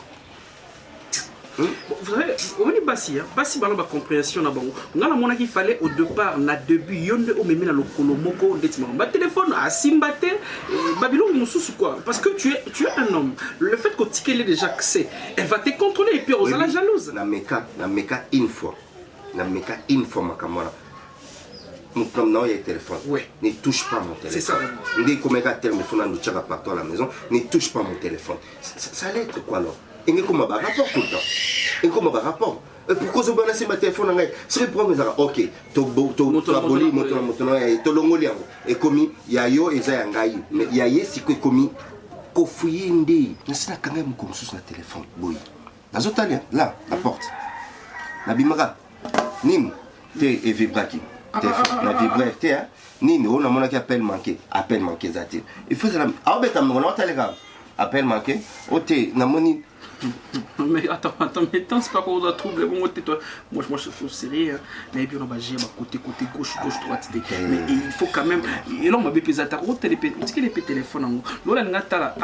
Bon, vous savez, omoni basi, hein, basi bana bacompréhension na bango. Nga namonaki fallait au départ, na début, yo nde omemi na lokolo moko ndeti makambo batelefone asimba te, eh, babiloko mosusu quoi, parce que tu es un homme. Le fait kotikeli déjà accès, elle va te contrôler et puis ozala Oui, jalouse. Na meka une fois, na meka une fois makambo wana, moto na oyo ya téléphone, ne touche pas mon C'est ça. téléphone. Nde ekomeka terme fo nanu tiaka partout à la maison, ne touche pas mon téléphone. Ça allait être quoi alors? Enge koma barapport tout le temps, ekoma barapport. Pourquoi ozobana simba telefone na ngai? Soki problème ezalaka, ok, toaboli moto na moto na ngai, tolongoli yango, ekomi ya yo, eza ya ngai, mais ya ye sikoyo ekomi kofuye nde nasi nakanga ye mokolo mosusu na telefone boye, nazotalia la na porte, nabimaka nini te, evibraki telefone na vibre te, hein. Nini oyo namonaki appel manqué, appel manqué eza te. Il faut ezala aobeta monoko na otaleka appel manqué o te, namoni. Mais attends, attends, mais attends, c'est pas qu'on doit trouble. Bon, toi, moi, je suis sérieux. Hein. Mais puis, on va gérer côté, côté, gauche, gauche, droite. Mais il faut quand même. Et là, on m'a pesé à ta route, les téléphone. Là, on a atala.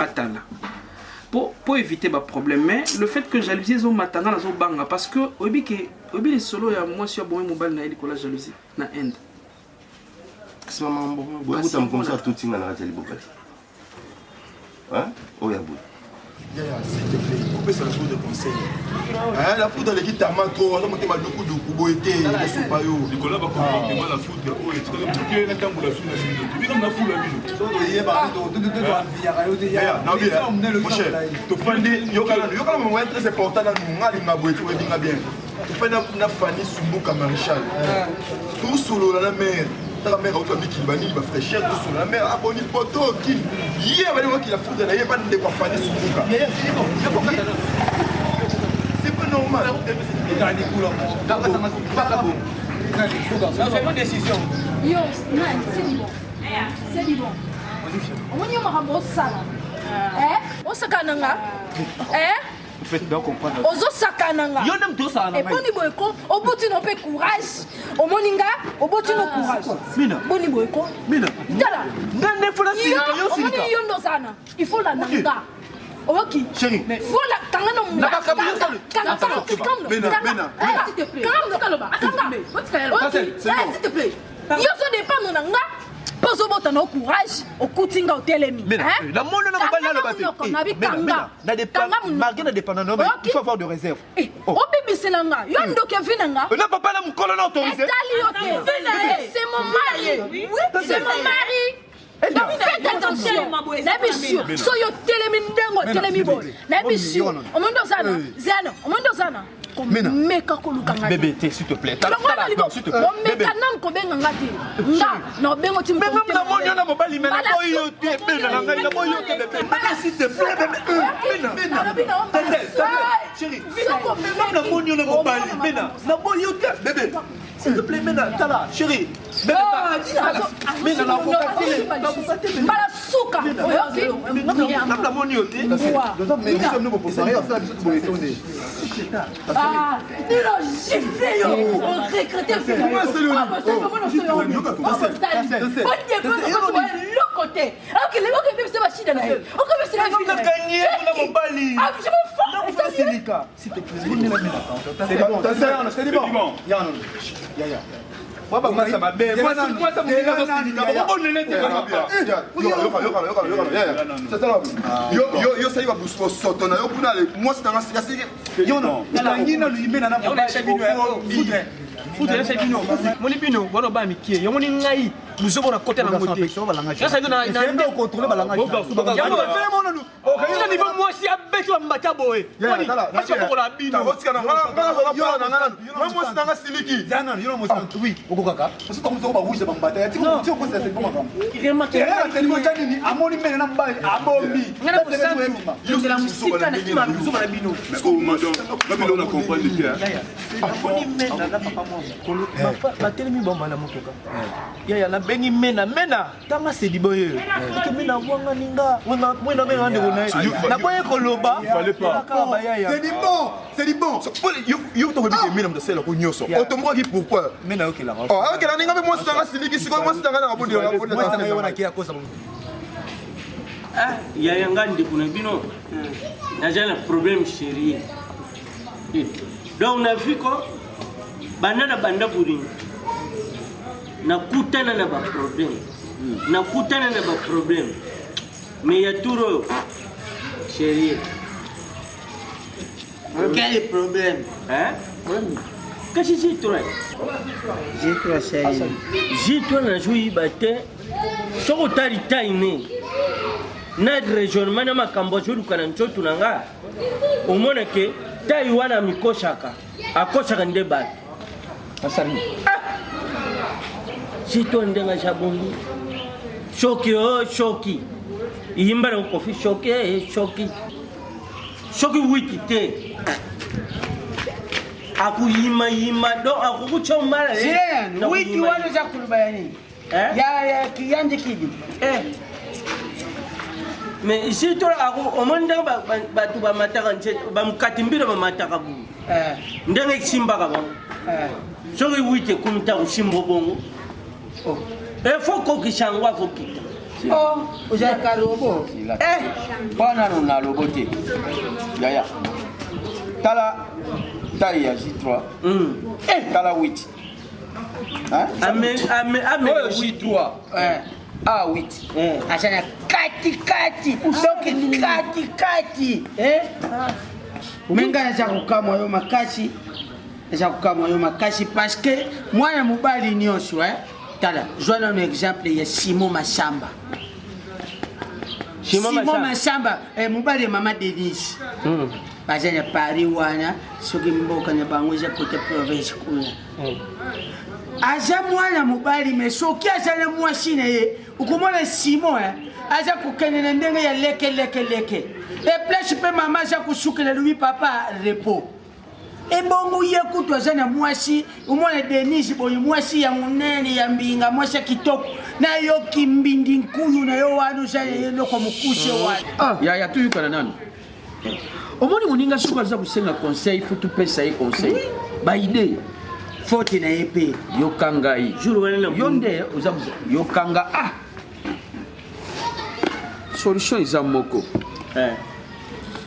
Pour éviter ba problème. Mais le fait que jalousie, ils ont matanga, ils ont banga. Parce que, obi que, obi les solos, ya moi, si bon, mobile, na la jalousie, na Inde. Kasi mama boyakuta mokomisa atutinga na kati ya liboka te oyo ya boye. Yaya, s'il te plaît, opesa la de conseil. La foudre aleki tama trop, aza motema dukuduku boye te, ekosupa yo. Likolo ya bacomportement, la foudre oyo etikali moke natambola su na bino, tobika na fula bino. Mon cher, tofandi, yokana yokana, maman très important nanu, nga alinga boye te, oyebinga bien. Tofandi na Fani Sumbuka Maréchal, tosolola na mare, taka mare auti bamikili banini bafraîcheur, tosolola na mare aboni poto kini ye abali wakila foudre na ye bandeko ya Fani Sumbuka. C'est pas normal. Décision. Yo, nani, c'est du bon. C'est du bon. Omoni yo makambo osala. Eh? Osakana na nga? Eh? Ozosakana nga. Yo nde moto osakana na ngai. Eboni boye ko, oboti no pe courage. Omoni nga, oboti no courage. Mina. Boni boye ko. Mina. Tala. Nga nde fo nasilika, yo osilika. Omoni yo nde ozana. Il faut landa nga. Oyoki? Chérie. Faut la kanga no Na makambo yo osali. Kanga Attends, kanga Mena, kanga. Mena, Eh, Mena. s'il te plaît. Kanga kanga. Oyoki? C'est bon. Eh, s'il te plaît. Yo zo dépendre na nga. Mpo ozobota na courage okuti nga otelemi. Mena, Hein? namoni na mobali naloba te. Kanga monoko, Eh, nabi Mena, kanga. Mena, na dépend- Kanga monoko. malgré na dépendant, non, mais il faut avoir de réserve. Eh, obebisela nga yo ndoki evi na nga Na papa na mokolo na autorisé. etali yo te c'est mon mari oui c'est mon mari donc faites attention nayebi sûr so yo telemi ndenge otelemi boye nayebi sûr omoni ozana zana omoni ozana komeka koluka nga te Bébé, te, s'il te plaît. Tala, longola tala, libo non, s'il te plaît. Bébé. omeka nanu kobenga nga te nga na obengo ti Benga namoni yo na mobali me naboyi yo te bena na ngai naboyi yo te bébé s'il te plaît bébé bena bena Tete, tete, chérie Nga namoni yo na mobali bena naboyi yo te bébé s'il te plaît bena tala chérie bébé tala bena nakoka te nakoka te bébé mbala suka oyoki nga namoni yo te Ah, nino gifle yo oregrete eloko te okebebisa bashida na ye Nakangi ye na mobali nakofasilika s'il te plaît C'est bon. Mwa bamasa mabe mwasi mwasi moninga azosilika bokobonene te yo sali basoto na yo kuna mwasi nanga sikasiki ekangi nanu imena na foudre yasa bino moni bino wana oba mikie yango ni ngai buzobo na kota nango te yasa bino na niveau mwasi abeti bambata boye basi bakokola bino mwasi nanga siliki okokaka barouge bambata amoni mene na mobali abombi amoni mena na papa mwa mokolo batelemi bamba na motoka yaya nabengi mena mena tanga sedi boye eke mena wanga ninga mwena benga ndeko na ye naboye koloba kaka bayaya C'est du bon, c'est du bon. Yo tokobi ke mena moto asalelako nyonso otombokaki pourquoi mena ayokelaka ayokela ninga mpe mwasi nanga siliki sikoyo mwasi nanga nanga yaya nga ndeko na bino naza na problème sérieux donc na vie ko banda na banda bolingo nakutana na baproblème nakutana na baproblème mais ya tour oyo sérieux Quel problème Hein? Kasi J3. J3 chérie. J3 nazoyiba te soki otali tai ne na raisonnement na makambo azoluka na nzoto na nga omona ke tai wana amikosaka akosaka nde bato J3 ndenge aza bongi soki o soki yimba na kofi soki eh, soki soki witi te akuyimayima donc akokutya mbala Sirene, wiki wana oza koloba ya nini? Ya ya kiyandi kidi. mais ici to omoni ndenge bato bamataka nzete bamokati mbino bamataka boye ndenge esimbaka bango soki witi ekomi ntango osimba bongo efo kokisa yango akokita Oh, ozalaka robo. Eh, mpo nano na lobo te yaya tala taille ya j3 tala 8 oyo j3 a8 aza na katikati donc katikati me ngai naza kokamwa yo makasi naza kokamwa yo makasi parce que mwana mobali nyonso eh, tala zwa nano exemple ya simon masamba Simon simon masamba eh, mobali ya mama denise baza na paris wana soki mboka na bango eza kote province kuna aza mwana mobali me soki aza na mwasi na ye okomona simon eh, aza kokende na ndenge ya leke leke leke e place mpe mama aza kosukela lobi papa repos Ebongo ye kutu aza na mwasi, omona Denise boye mwasi ya monene ya mbinga, mwasi ya kitoko. Nayoki mbindi nkuyu na yo wana oza eloko mokuse wana. Yaya, toyokana nanu. Omoni moninga soki aza kosenga conseil, faut topesa ye conseil, baide faute na ye mpe. Yoka ngai, yo nde oza yoka nga. Ah, solution eza moko.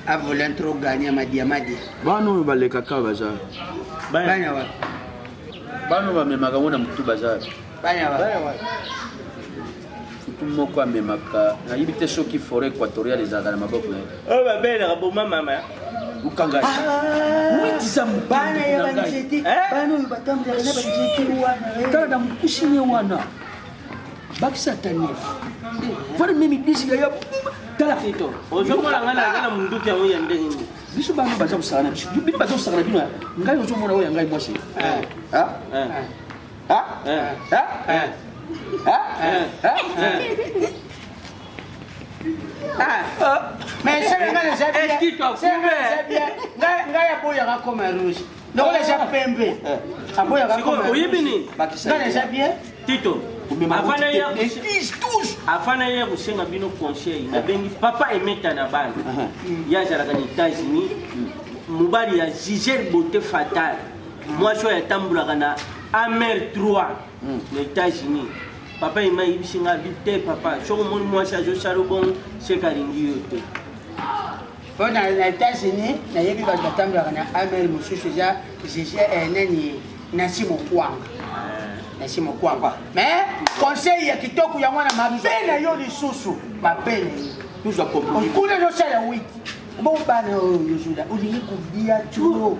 Avolant trop gagner madiamadi. Bana oyo balekaka baza Bana wapi? Bana oyo bamemaka yango na motu baza wapi? Bana wapi? Futu moko amemaka, nayebi te soki forêt équatoriale ezalaka na maboko na ye. Oyo babelaka boma mama. Okanga witisa. Bana ya banzete, bana oyo batambolaka na banzete wana. Tala na mokusi ne wana, bakisa ata nef vana memi disi ya tala. Ozomona ngai naza na munduki yango ya ndenge nini? Biso bana baza kosaka na biso, bino baza kosaka na bino. Ngai ozomona oyo ya ngai mwasi. Ah? Ah? Ah? Ah? Ah? Mais sele ngai naza bien, sele ngai naza bien. Ngai aboyaka koma rouge lokola eza pembe, aboyaka koma. Oyebi nini? Ngai naza bien. Tito, avant naya kosenga bino conseil, nabengi papa Emeta na bana. Ye azalaka na États-Unis, mobali ya Gisele Beauté Fatale, mwasi oyo atambolaka na Amer 3 na États-Unis. Papa Ema ayebisi nga abi te: papa, soki omoni mwasi azosala bongo, seke alingi yo te. Mpo na États-Unis nayebi bato batambolaka na Amer mosusu eza Gigi, nani, Nancy Mokwanga, Nancy Mokwanga. Mais conseil ya kitoko yango wana. Mabe na yo lisusu, mabe na yo kuna ezosala witi bo bana oyo yozola olingi kolia turo.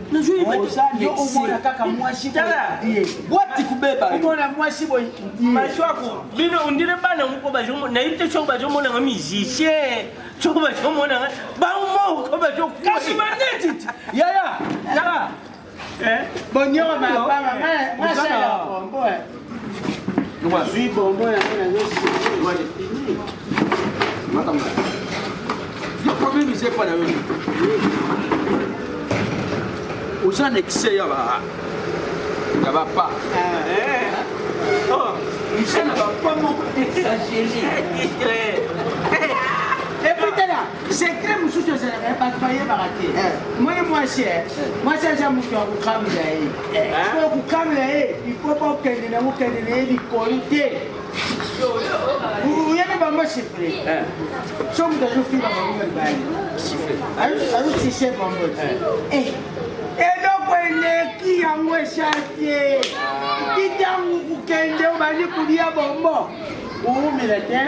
Yo omona kaka mwasi boye. Bwati kubeba. Omona mwasi boye. Maswaku bino ondire bana moko nayebi te soki bazomonanga musicien, soki bazomonanga bango moko. Kasi baneti yaya, yaya. Bonyoko mapanga ngasala bombo zwi bombo yango. Yo problème eza epa na yo, oza na excès ya ba ya bapa, eza na bapa moko exagéré. Et puis tala secret mosusu ezalaka ye bato bayebaka te. Moni mwasi, mwasi aza moto ya kokamela ye. Po kokamela ye, ifo bokende na kokende na ye likolo te. Oyebi bango chiffre, so moto azofinga bango libali, azosise bango te. Eloko eleki yango esa te. Ti ntango kokende obandi kolia bombo, oumela te.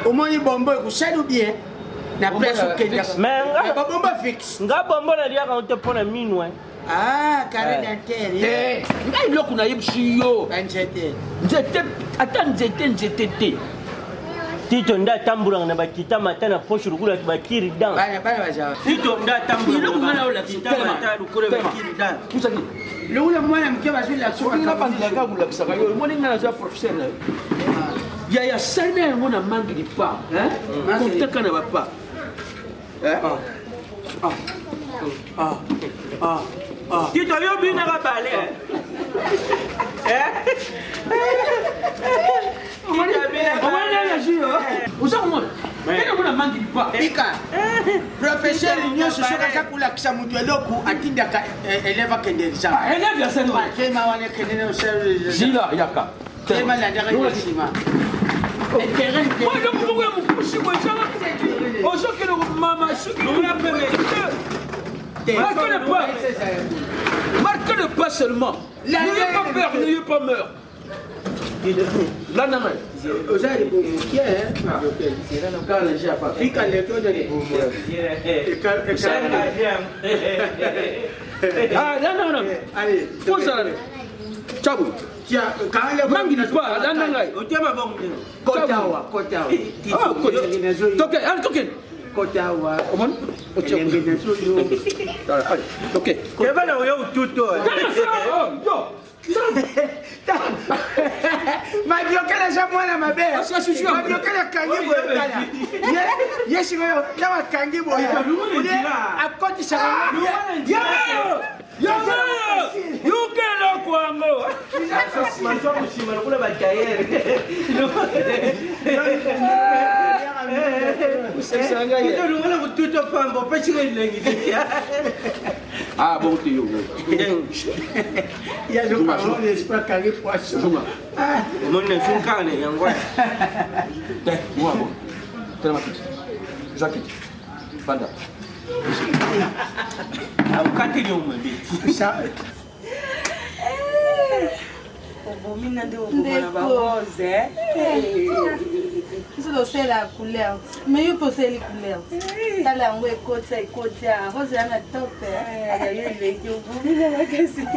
Omoni bombo ekosali bien na place okendaka, babombo fixe. Nga bombo naliaka ngo te mpo na minu. Ah, carré dentaire. Ngai eloko nayebisi yo. Banzete. Nzete, ata nzete, nzete te. Tito nde atambolaka na bakita mata na poche lokola bakiri dan. Tito nde atambolaka lokola bakiri dan. Lokola mwana moke bazolakisa. Bandilaka kolakisaka yo. Omoni ngai naza professeur na yo yaya, sali na yango na mangi lipa kontaka na bapa. Tito, yo binaka bale. Omoni nani azwi yo, oza komona tena mona mangi lipa. Bika professeur nyonso soki aza kolakisa moto eloko, atindaka élève akende examen. Élève ya sani. Tema wana ekende na. Zila yaka. Tema landaka na nsima. Mwana moko ya mokusi boye ezanga ozokende komama soki. Marquez le pas. Marquez le pas seulement. N'ayez pas peur, n'ayez pas peur. Landa ngai. Oza libumu kie. Fika leki, oza libumu. Ah, landa ngai. Kozala chabu. Mangi lipa, landa ngai. Kotawa, kotawa. Toke, allez, toke. Kotawa. Omoni? Elenge nazoyo. Allez, toke. Kebana oyo ututo. Yo. Madiokele eza mwana mabe. Madiokele akangi boye, tala ye sikoyo ntango akangi boye akotisaka. Yango yoka eloko yango. Mazwa kosima lokola batayere. Olongola kotuta pamba opesika elengi te. Ah bon te yo. Ya je parle l'esprit carré poisson. Omoni na suka na yango. Te, moi bon. Tala makiti. Jacques. Fanda. Akateli yo mabe. Obomi nga nde okoma na barose. Biso tosala couleur mais yo mpe osali couleur tala yango ekotisa ekotisa rose ya na top. Yo eleki obomi nga makasi.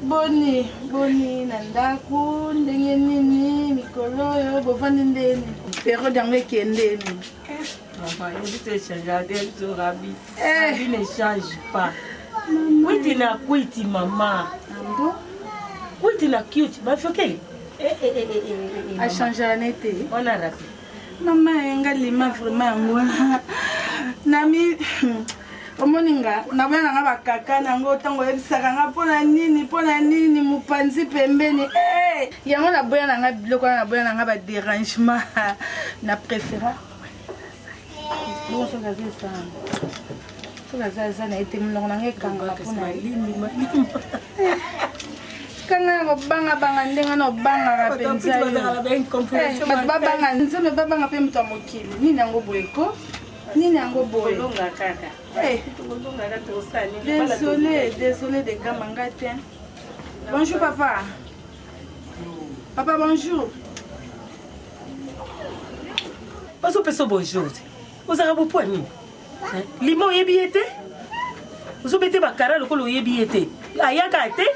Boni boni na ndako ndenge nini mikolo oyo bovandi ndeni periode yango ekendeni? Mama, yo biso echange te biso rabi. Rabi ne change pas. Kwiti na kwiti mama. Kwiti na cute bafiokeli. Achange ne te. Wana rabi. Mama nga lima vraiment yango wana nami omoni nga naboya na nga bakaka na yango ntango oyebisaka nga mpo na nini mpo na nini mopanzi pembeni eh! Yango naboya na nga biloko wana naboya na nga baderangement na préféra bongo soki aza esana soki aza aza na ye te monoko na nga ekangaka mpona kanga ya kobangabanga ndenge na obangaka mpenza yo. Bato babanga nzambe babanga mpe moto ya mokili nini yango boye ko nini yango boye. Tokolonga kaka. Tokolonga kaka tosala nini? Désolé, désolé de gama nga te. Bonjour papa. Papa bonjour. Bazopesa bonjour te ozalaka bopwa nini? Lima oyebi ye te ozobete bakara lokola oyebi ye te ayaka te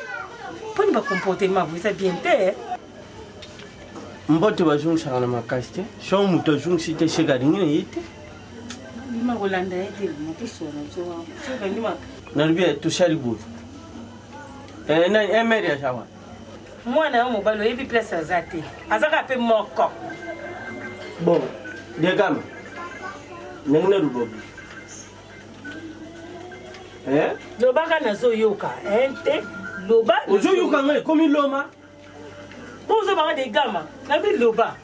mponi bacomportement boye eza bien te. Mbote bazongisaka na makasi te soki moto azongisi te seke alingi na ye te. Lima kolanda ye te lima toswana biso wana. Nalobi tosali boye. Nani emere aza wana? Mwana yo mobali oyebi place aza te aza kaka mpe moko. Bon degame ndenge naluba boye. Lobaka nazoyoka te loba. Ozoyoka ngai ekomi loma. Ozobanga de gama nabi loba.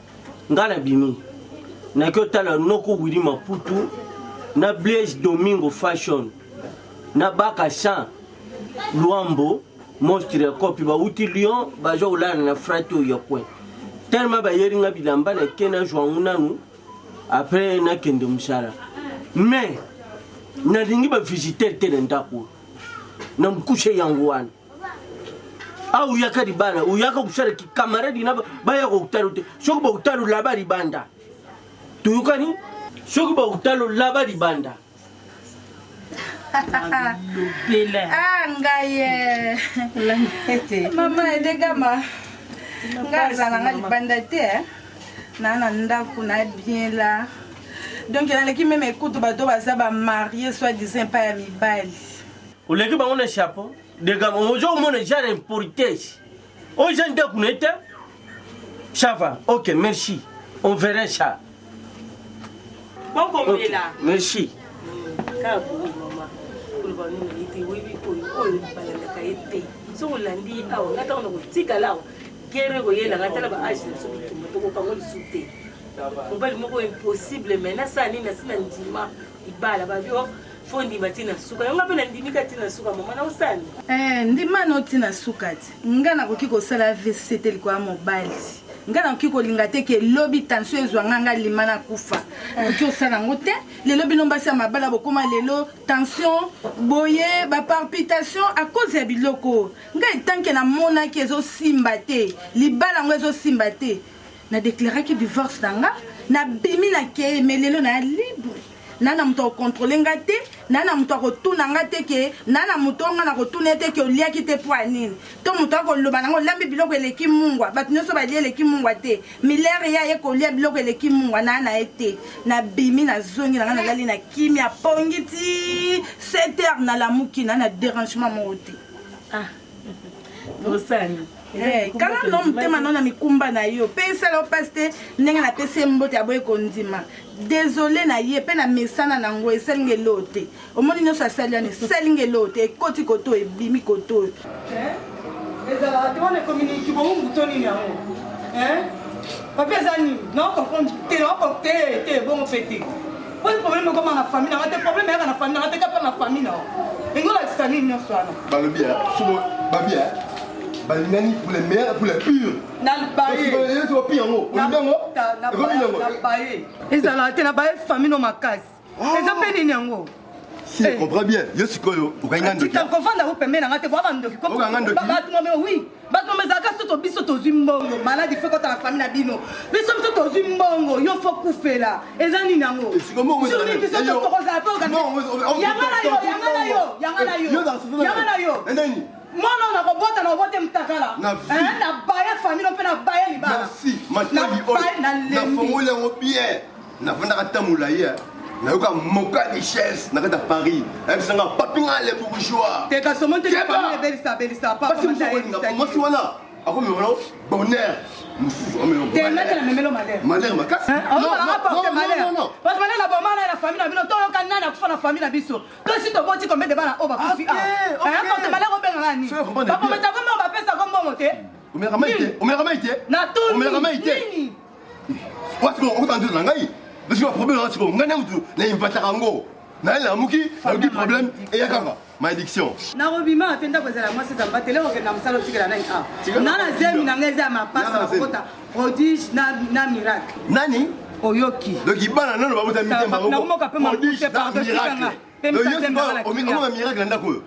Nga nabimi naki otala noko Willy Maputu na Blaise Domingo Fashion na Baka San Luambo monstre ya kopi bawuti Lyon baza kolala na frate oyo ya coin tellement bayeri nga bilamba nake nazwa yango nanu après nakende mosala mais nalingi bavisiteur te na ndako oyo na mokuse yango wana awa oyaka libala oyaka kosala kikamaradi na baya kokutala te soki bakutala olaba libanda toyokani soki bakutala olaba libanda. Ah ngai eh. Mama edegama ngai azala nga libanda te eh. Naa na ndako na bien la donc naleki meme ekutu bato baza bamarie soit disant epai ya mibali. Oleki bango na chapeau degama ozo komona genre impolitesse oyo eza ndako na ye te. Ça va, ok, merci, on verra ça. Bokomela. Ok, merci. Kaka boye mama koloba nini ye te oyebi oyo oyo balandaka ye te soki olandi ye awa nga ntango na kotikala awa guerre ekoyelanga tala ba age na biso bitumba tokokango lisusu te mobali moko impossible mais nasala nini nasi na ndima libala babi o fo ndima ti na suka yango mpe nandimi ka ti na suka mama na osala. Eh, ndima no ti na suka ti nga nakoki kosala avc te likolo ya mobali nga nakoki kolinga te ke lobi tension ezwa nga nga lima nakufa nakoki kosala yango te lelo bino basi ya mabala bokoma lelo tension boye baparpitation à cause ya biloko nga etanke namonaki ezosimba te libala yango ezosimba te na déclaraki divorce na nga nabimi na kei mais lelo na libre na na moto akokontrole nga te na na moto akotuna nga te ke na na moto oyo nga na kotuna ye te ke oliaki te mpo ya nini to moto akoloba nango olambi biloko eleki mungwa bato nyonso balie eleki mungwa te milere ye aye kolia biloko eleki mungwa na na ye te nabimi nazongi na nga nalali na kimia pongi ti 7 heures nalamuki na na dérangement moko te. Ah. Osani. Eh, kanga no motema no na mikumba na yo mpe esala yo mpasi te ndenge napesi ye mbote aboyi kondima desole na ye mpe na mesana na yango esalinga eloo te omoni nyonso asali wana esalinga eloo te ekoti koto oyo ebimi koto oyo ezalaka te wana ekomi nini kibowumbu to nini yango papi eza nini naocomprendre te naoko te te bongo mpe te poni problème ekoma na famille nanga te problème eyaka na famille nanga te kaka na famille nao engo olakisa nini nyonso wana balobi soko babi balingani pour les meilleurs pour les purs nabaye yango olingi yango ekomi yango ezalaka te nabaye famille no makasi eza mpe nini yango Si je comprends bien, yo sikoyo okangi nga ndoki. Tika kovanda ko pembeni na nga te boa bandoki. Okanga ndoki. Bato mame oui. Bato mame ezalaka soto biso tozwi mbongo maladi fo ekota na famille na bino. Biso biso tozwi mbongo yo fo kufela. Eza nini yango? Journée biso tokozala pe yanga na yo yanga na yo yanga na yo yanga na yo. Mwana oyo nakobota nakobota mutakala. Na baye famille mpe na baye libala. Merci. Matali oyo. Nafongoli yango bien. Nafandaka ntango molai nayoka moka richesse na kati ya paris ayebisa nga papi nga le bourgeois te kasi omoni te famille ebelisa belisa papa mwasi wana akomemela bonheur mosusu te ngai na memelo malheur malheur makasi porte malheur parce malheur na boma na famille na bino toyoka nani akufa na famille na biso tosi toboti combien de bana oyo bakufi awa porte malheur obengaka nini bakometa kombongo bapesako mbongo te omelaka mai te omelaka mai te omelaka mai te wasiko okotanga nzoto na ngai parce que problème wana sikoyo ngai na motu na inventaka yango naye nalamuki nayoki problème eya kaka malédiction nakobima te ndako ezala mwasi eza mbatele okende na mosala otikela nani awa na na zemi na ngai eza ya mapasa nakokota prodige na miracle nani oyoki donc bana nano babota mitema nakomoka mpe prodige na miracle omona miracle na ndako oyo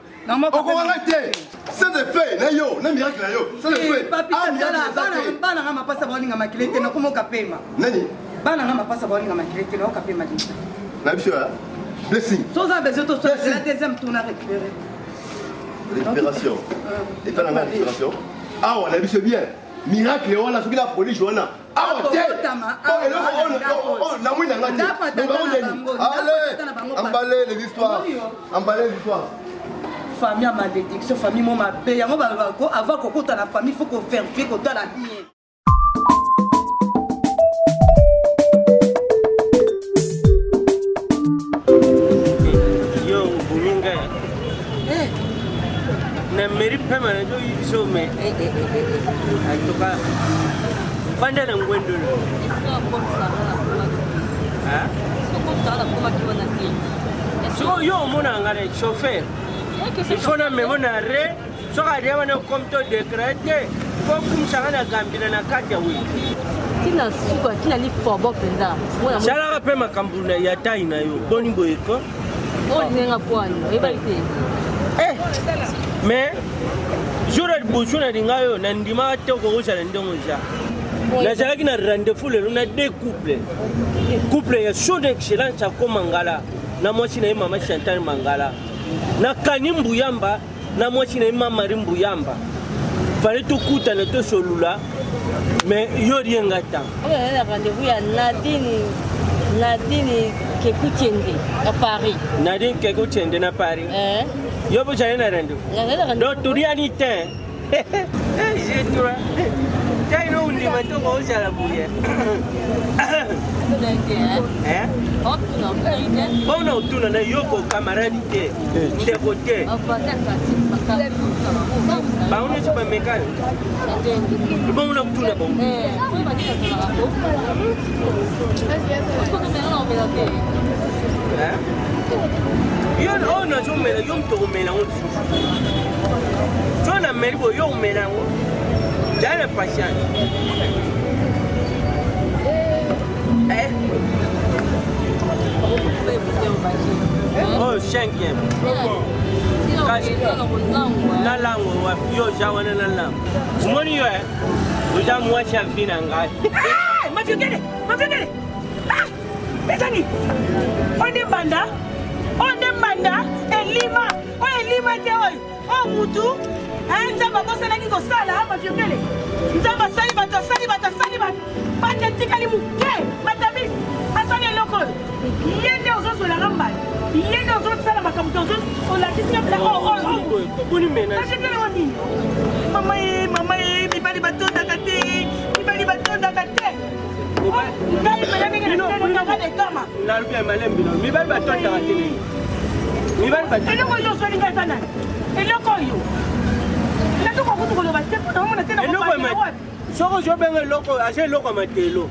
okokanga te sans effet na yo na miracle na yo sans effet bana nga mapasa baolinga makile te nakomoka pema nani bana nga mapasa baolinga makile te naoka pema deja na biso ya blessing soza besoin tosala deuxième tour na récupérer récupération epa na nga récupération awa na biso bien miracle wana soki na prodige wana awa te eloko oyo namoni na nga te allez emballe les histoires emballe les histoires famille ya malédiction famille mo mabe yango balobako avant kokota na famille faut koverifie kotala bien yo obomi ngai na meri pema na jo biso me en tout cas fanda na ngwendolo sikoyo yo omona nga na chauffeur il faut na memo na re soki alia wana comme to décret te fo kumisaka na gambila na kati ya wiki ntina suka ntina lifobo mpenza salaka mpe makambo ya tai na yo boni boye ko olinga pwani oyebaki te eh, mais jour ya liboso nalinga yo nandimaka te okokozala ndenge oza nazalaki na rendez-vous lelo na deux couple couple ya son excellence ako mangala na mwasi na ye mama chantal mangala na kani mbuyamba na mwasi na ye mamari mbuyamba fale tokutana tosolula mais yo rie nga ta oyo rendez-vous ya nadine nadine kekuchende na paris nadine kekuchende na paris eh. yo bozali na rendez-vous donc toliani te jetura taino ondima toko ozala boye mpona otuna na yo ko camarade te ndeko te bango nyonso bamekani bongo na kotuna bango yo oyo nazomela yo moto okomela yango lisusu so nameli boye yo omela yango zala na patience Eh. oyo cinquième kasi na lango wapi yo oza wana na lango omoni yo eh? oza mwasi ya vi na ngai mafiokele mafiokele ezani oyo nde mbanda oyo nde mbanda elima oyo elima te oyo oyo mutu nzambe abosanaki kosala mafiokele nzambe asali bato asali bato asali bato bato etikali moke matabisi asali eloko oyo ye nde ozozwelanga mbala ye nde ozosala makambo te olakisi nga mpela mafiokele o nini Mama ye, mama ye, mibali batondaka te. Mibali batondaka te. Ngai mpenza ndenge natelemaka na ekama. Nalobi ya malembe no. Mibali batondaka te. Mibali batondaka. Eloko oyo osweli ngai eza nani? Eloko oyo. Natoka kutu koloba te mpo naomona te na Eloko ya wapi. Soki ozobenga eloko aza eloko ya matelo.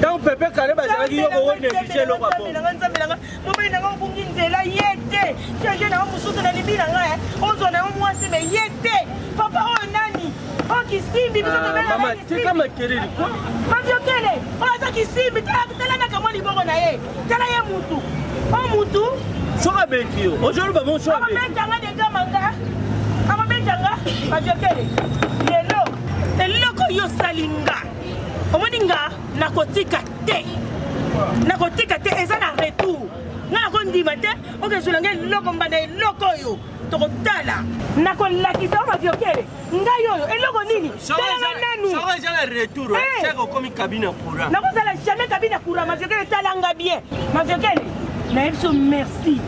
Ntango pepe kale bazalaki yo koko neglige eloko ya bongo. Nzambe na ngai, mobali na ngai obungi nzela ye te. Change na yo mosusu na libi na ngai, ozwa na yo mwasi me ye te. Papa oyo nani? Oyo kisimbi biso Ah, tobengaka mama kisimbi. tika makelele ko. Maviokele, oyo aza kisimbi, tala tala na kamwa liboko na ye. Tala ye mutu. Oyo mutu. Soki abeti yo, ozoloba mo soki abeti. Akobeta nga deja manga. Akobeta nga maviokele. Lelo eloko yo osali nga. Omoni nga nakotika te. Nakotika te eza na retour. Nga nakondima te okezwela nga eloko mbanda eloko oyo tokotala. Nakolakisa yo maviokele. Ngai oyo eloko nini? Tala nga nanu. Soki eza na retour, Eh. seke okomi cabine ya courant. nakozala jamais kabine ya courant maviokele tala nga bien maviokele nayebi so merci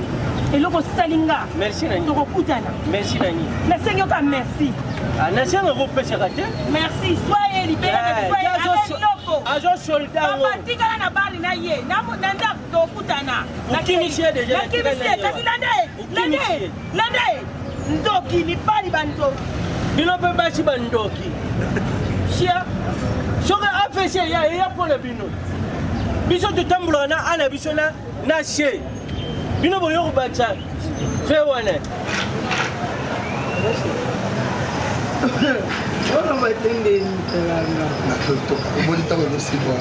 eloko osali nga Merci nani? tokokutana Merci nani? nasengi yoka merci Ah, nasenga kopesaka te. merci soye libela Eh, soye ye azo- eloko azo soldat yango. papa tikala na bari na ye na na ndako tokutana Okimisi ye deja, nakimisi ye kasi landa ye landa ye landa ye ndoki mibali bandoki bino mpe basi bandoki sia soki afc eya eya mpo na bino biso totambolaka na a na biso na na c bino boyo kobakisa fe wana wana matende mitalanga omoni ntango ezosimba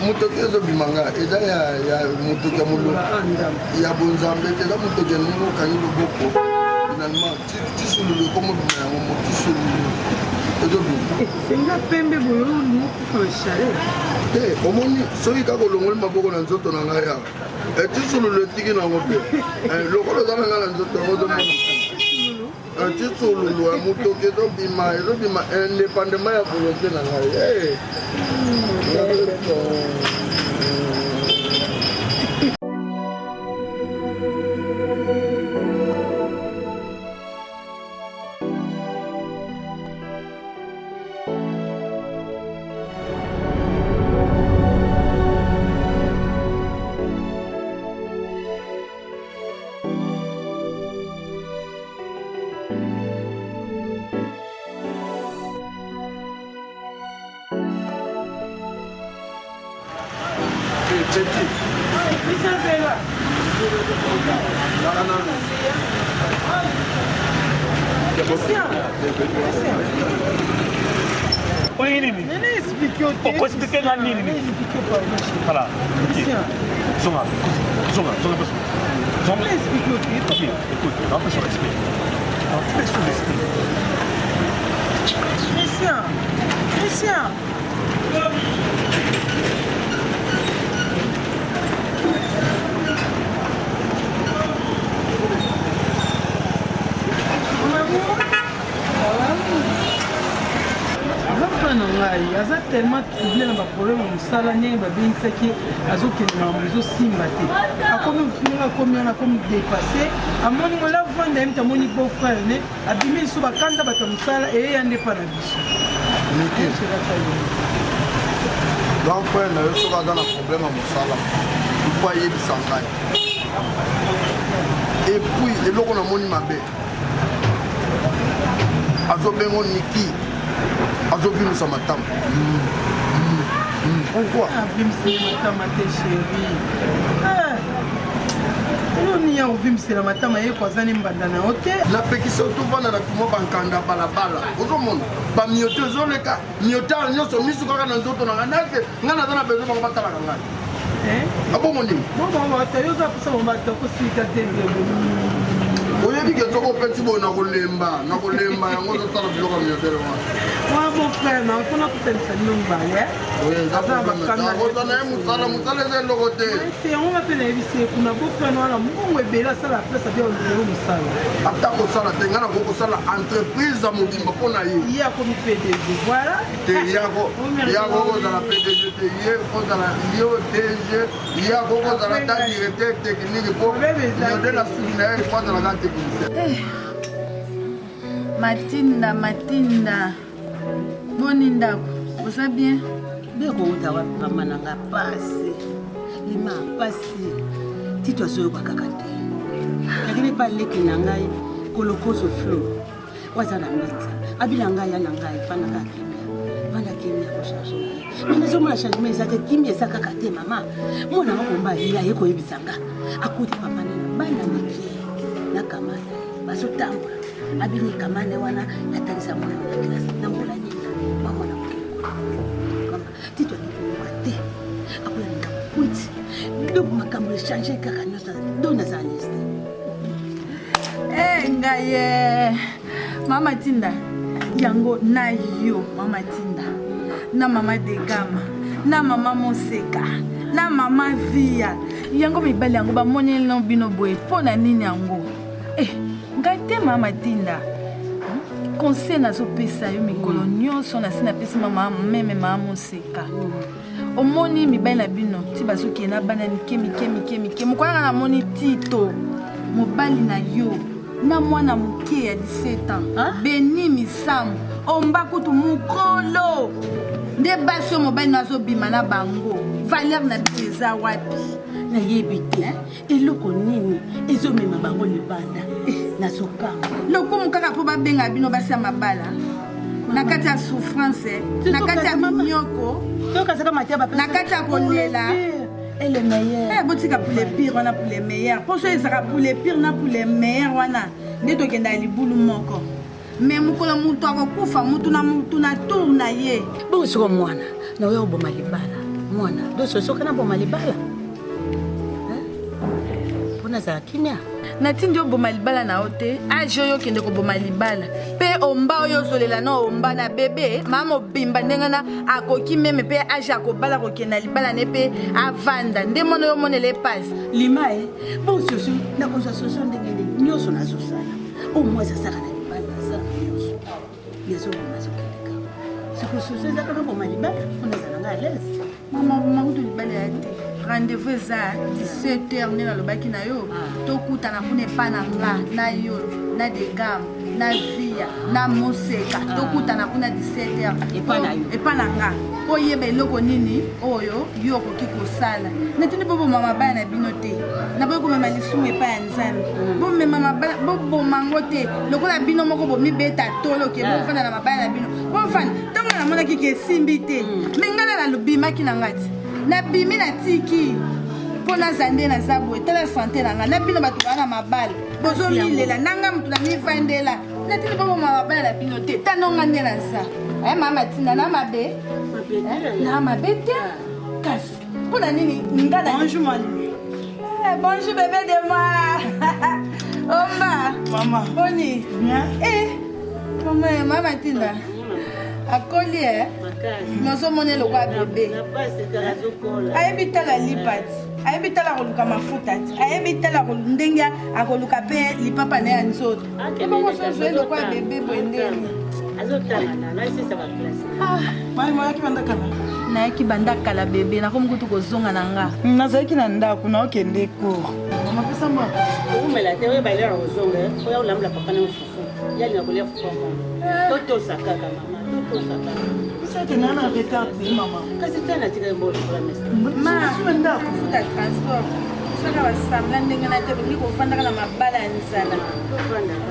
motoki ezobima nga eza ya motoki ya molo ya bonzambe te eza motoki ya ndenge okangi loboko finalement tisululu ekomobima yango mo tisululu ezobima senga pembe boye olingi okufa na chaleur te omoni soki kaka olongoli maboko na nzoto na ngai awa etisululu etiki nango te lokola oza na ngai na nzoto yango ozomona tisululu ya motoki ezobima ezobima indépendement ya volonté na ngai Olingi nini? Okoexplike nga nini? Voilà. Ok. Zonga, zonga, zonga mpe zonga. Ok, écoute, un peu sur respect. Un peu sur respect. Christian, Christian. Aza frère na ngai aza tellement trouble na baproblème ya mosala ndenge babengisaki azokende makambo ezosimba te akomi ndenge akomi wana akomi dépassé amoni ngo lavanda ye moto amoni beau frère ne abimi lisusu bakanda bato ya mosala eyeya nde mpa na biso Niki grand frère na yo soki aza na problème ya mosala il faut ayebisa ngai et puis eloko namoni mabe azobengo niki azovimisa matama pourquoi avimiseli matama te chéri nini ya kovimisela matama ye ko aza ne mbanda na yo te napekisa yo tovanda na tumwa bankanda balabala ozomona bamioto ezoleka miotard nyonso misu kaka na nzoto na ngai nake ngai naza na besoin bango batalaka ngai abongo nini oyebi ke soki opesi boye nakolemba nakolemba yango ozosala biloko ya miotere wana Moi, mon frère, na mpo nakutanisa bino mibale akoza na ye mosala mosala eza eloko te te yango nga mpe nayebisi ye kuna bofrère wana mbongo ebele asala place abia olelo mosala ata kosala te ngai nakoki kosala entreprise ya mobimba mpo na ye ye akomi pdg voilà te yako yako kozala pdg te ye kozala yo dg ye akoki kozala ta directeur technique mpo yode na suki na ye po azalaka technique. Eh. Matinda, Matinda. Boni ndako, oza bien? Bien kowuta wapi mama na nga pasi. Lima pasi. Tito azoyoka kaka te. Nakende pa leki na ngai kolokozo flo. Waza na mbita. Abila ngai ya na ngai fanda kaka kimia. Fanda kimia ko changer na ye. Mais nazomona changement eza te kimia eza kaka te mama. Mwana ngo komba ye aye koyebisa nga. Akuti papa na bana mike na kamata bazotambola. Abini kamane wana atangisa mwana na classe na mbula nini mama na mokili tito alingi koyoka te akoya na ndako kwiti donc makambo echange kaka nyonso donc naza alese te Eh, ngai eh. Mama Tinda yango na yo mama Tinda na mama Degama na mama Moseka na mama Via yango mibali yango bamoneli no bino boye mpo na nini yango eh, ngai te mama Tinda conseil nazopesa yo mikolo nyonso nasi napesi mama meme mama Moseka omoni mibali na bino ti bazokende na bana mike mike mike mike mokolo nga namoni tito mobali na yo na mwana moke ya 17 ans beni misamu omba kutu mokolo nde basi oyo mobali na azobima na bango valeur na bino eza wapi nayebi te eloko nini ezomema bango libanda nazokanga lokumu kaka mpo babenga bino basi ya mabala na kati ya souffrance na kati ya minyoko na kati ya kolela Eh, botika pour le pire wana pour le meilleur mpo so ezalaka pour le pire na pour le meilleur wana nde tokenda libulu moko me mokolo moto akokufa motu na motu na tour na ye bongo soko mwana naoya koboma libala mwana doso soki naboma libala mpo nazala kimia natindi oboma libala na yo te age oyo okende koboma libala mpe omba oyo ozolela na omba na bebe mama mobimba ndenge na akoki meme mpe age akobala kokende na libala ne mpe avanda nde mwana oyo omonela epasi lima e bongo soso nakozwa soso ndenge nini nyonso nazosala oyo mwasi asaka na libala asalaka nyonso yazoboma azokende kaka sikoyo soso eza kaka boma libala mpo nazala nga alaise mama boma kutu libala ya te rendez-vous eza 17 heures nde nalobaki na yo tokutana kuna epa na nga na yo na degame na via na moseka tokutana kuna 17 heures epa na nga oyeba eloko nini oyo yo okoki kosala natindi boboma mabaya na bino te naboyi komema lisumu epai ya nzambe mm. bomema mabaya boboma yango te lokola bino moko bomibeta tolo ke ah. bofanda na mabaya na bino bofanda ntango namonaki ke esimbi te mm. me ngai nalobimaki na ngai ti nabimi natiki mpo naza nde naza boye tala sante na ngai na bino bato baa na mabala bozomilela na ngai moto namivandela natindi boboma mabala na bino te tano ngai nde naza eh, mama tina na mabe eh, na mabe te kasi mpo na nini nga na bonjour malimi eh, bonjour bébé de moi omba mama boni bien eh mama mama tinda akoli e nazomona eloko ya bebe ayebi tala lipa ti ayebi tala koluka mafuta ti ayebi tala ndenge akoluka mpe lipapa na ya nzoto ebongo sozo eloko ya bebe boye ndeni mayaki banda kala nayaki banda kala bebe nakomi kutu kozonga na nga hmm, nazalaki na ndako naokende cour mapesa mwa oumela te oyeba elera kozonga oya olambela papa na fufu yalinga kolia fufu yango eh. totosa kaka mama totosa kaka biso naa na retard te mama kasi te natikali mbongo lokola mesa ndako futa transport saka basambla ndenge na te bolingi kofandaka na mabala ya nzala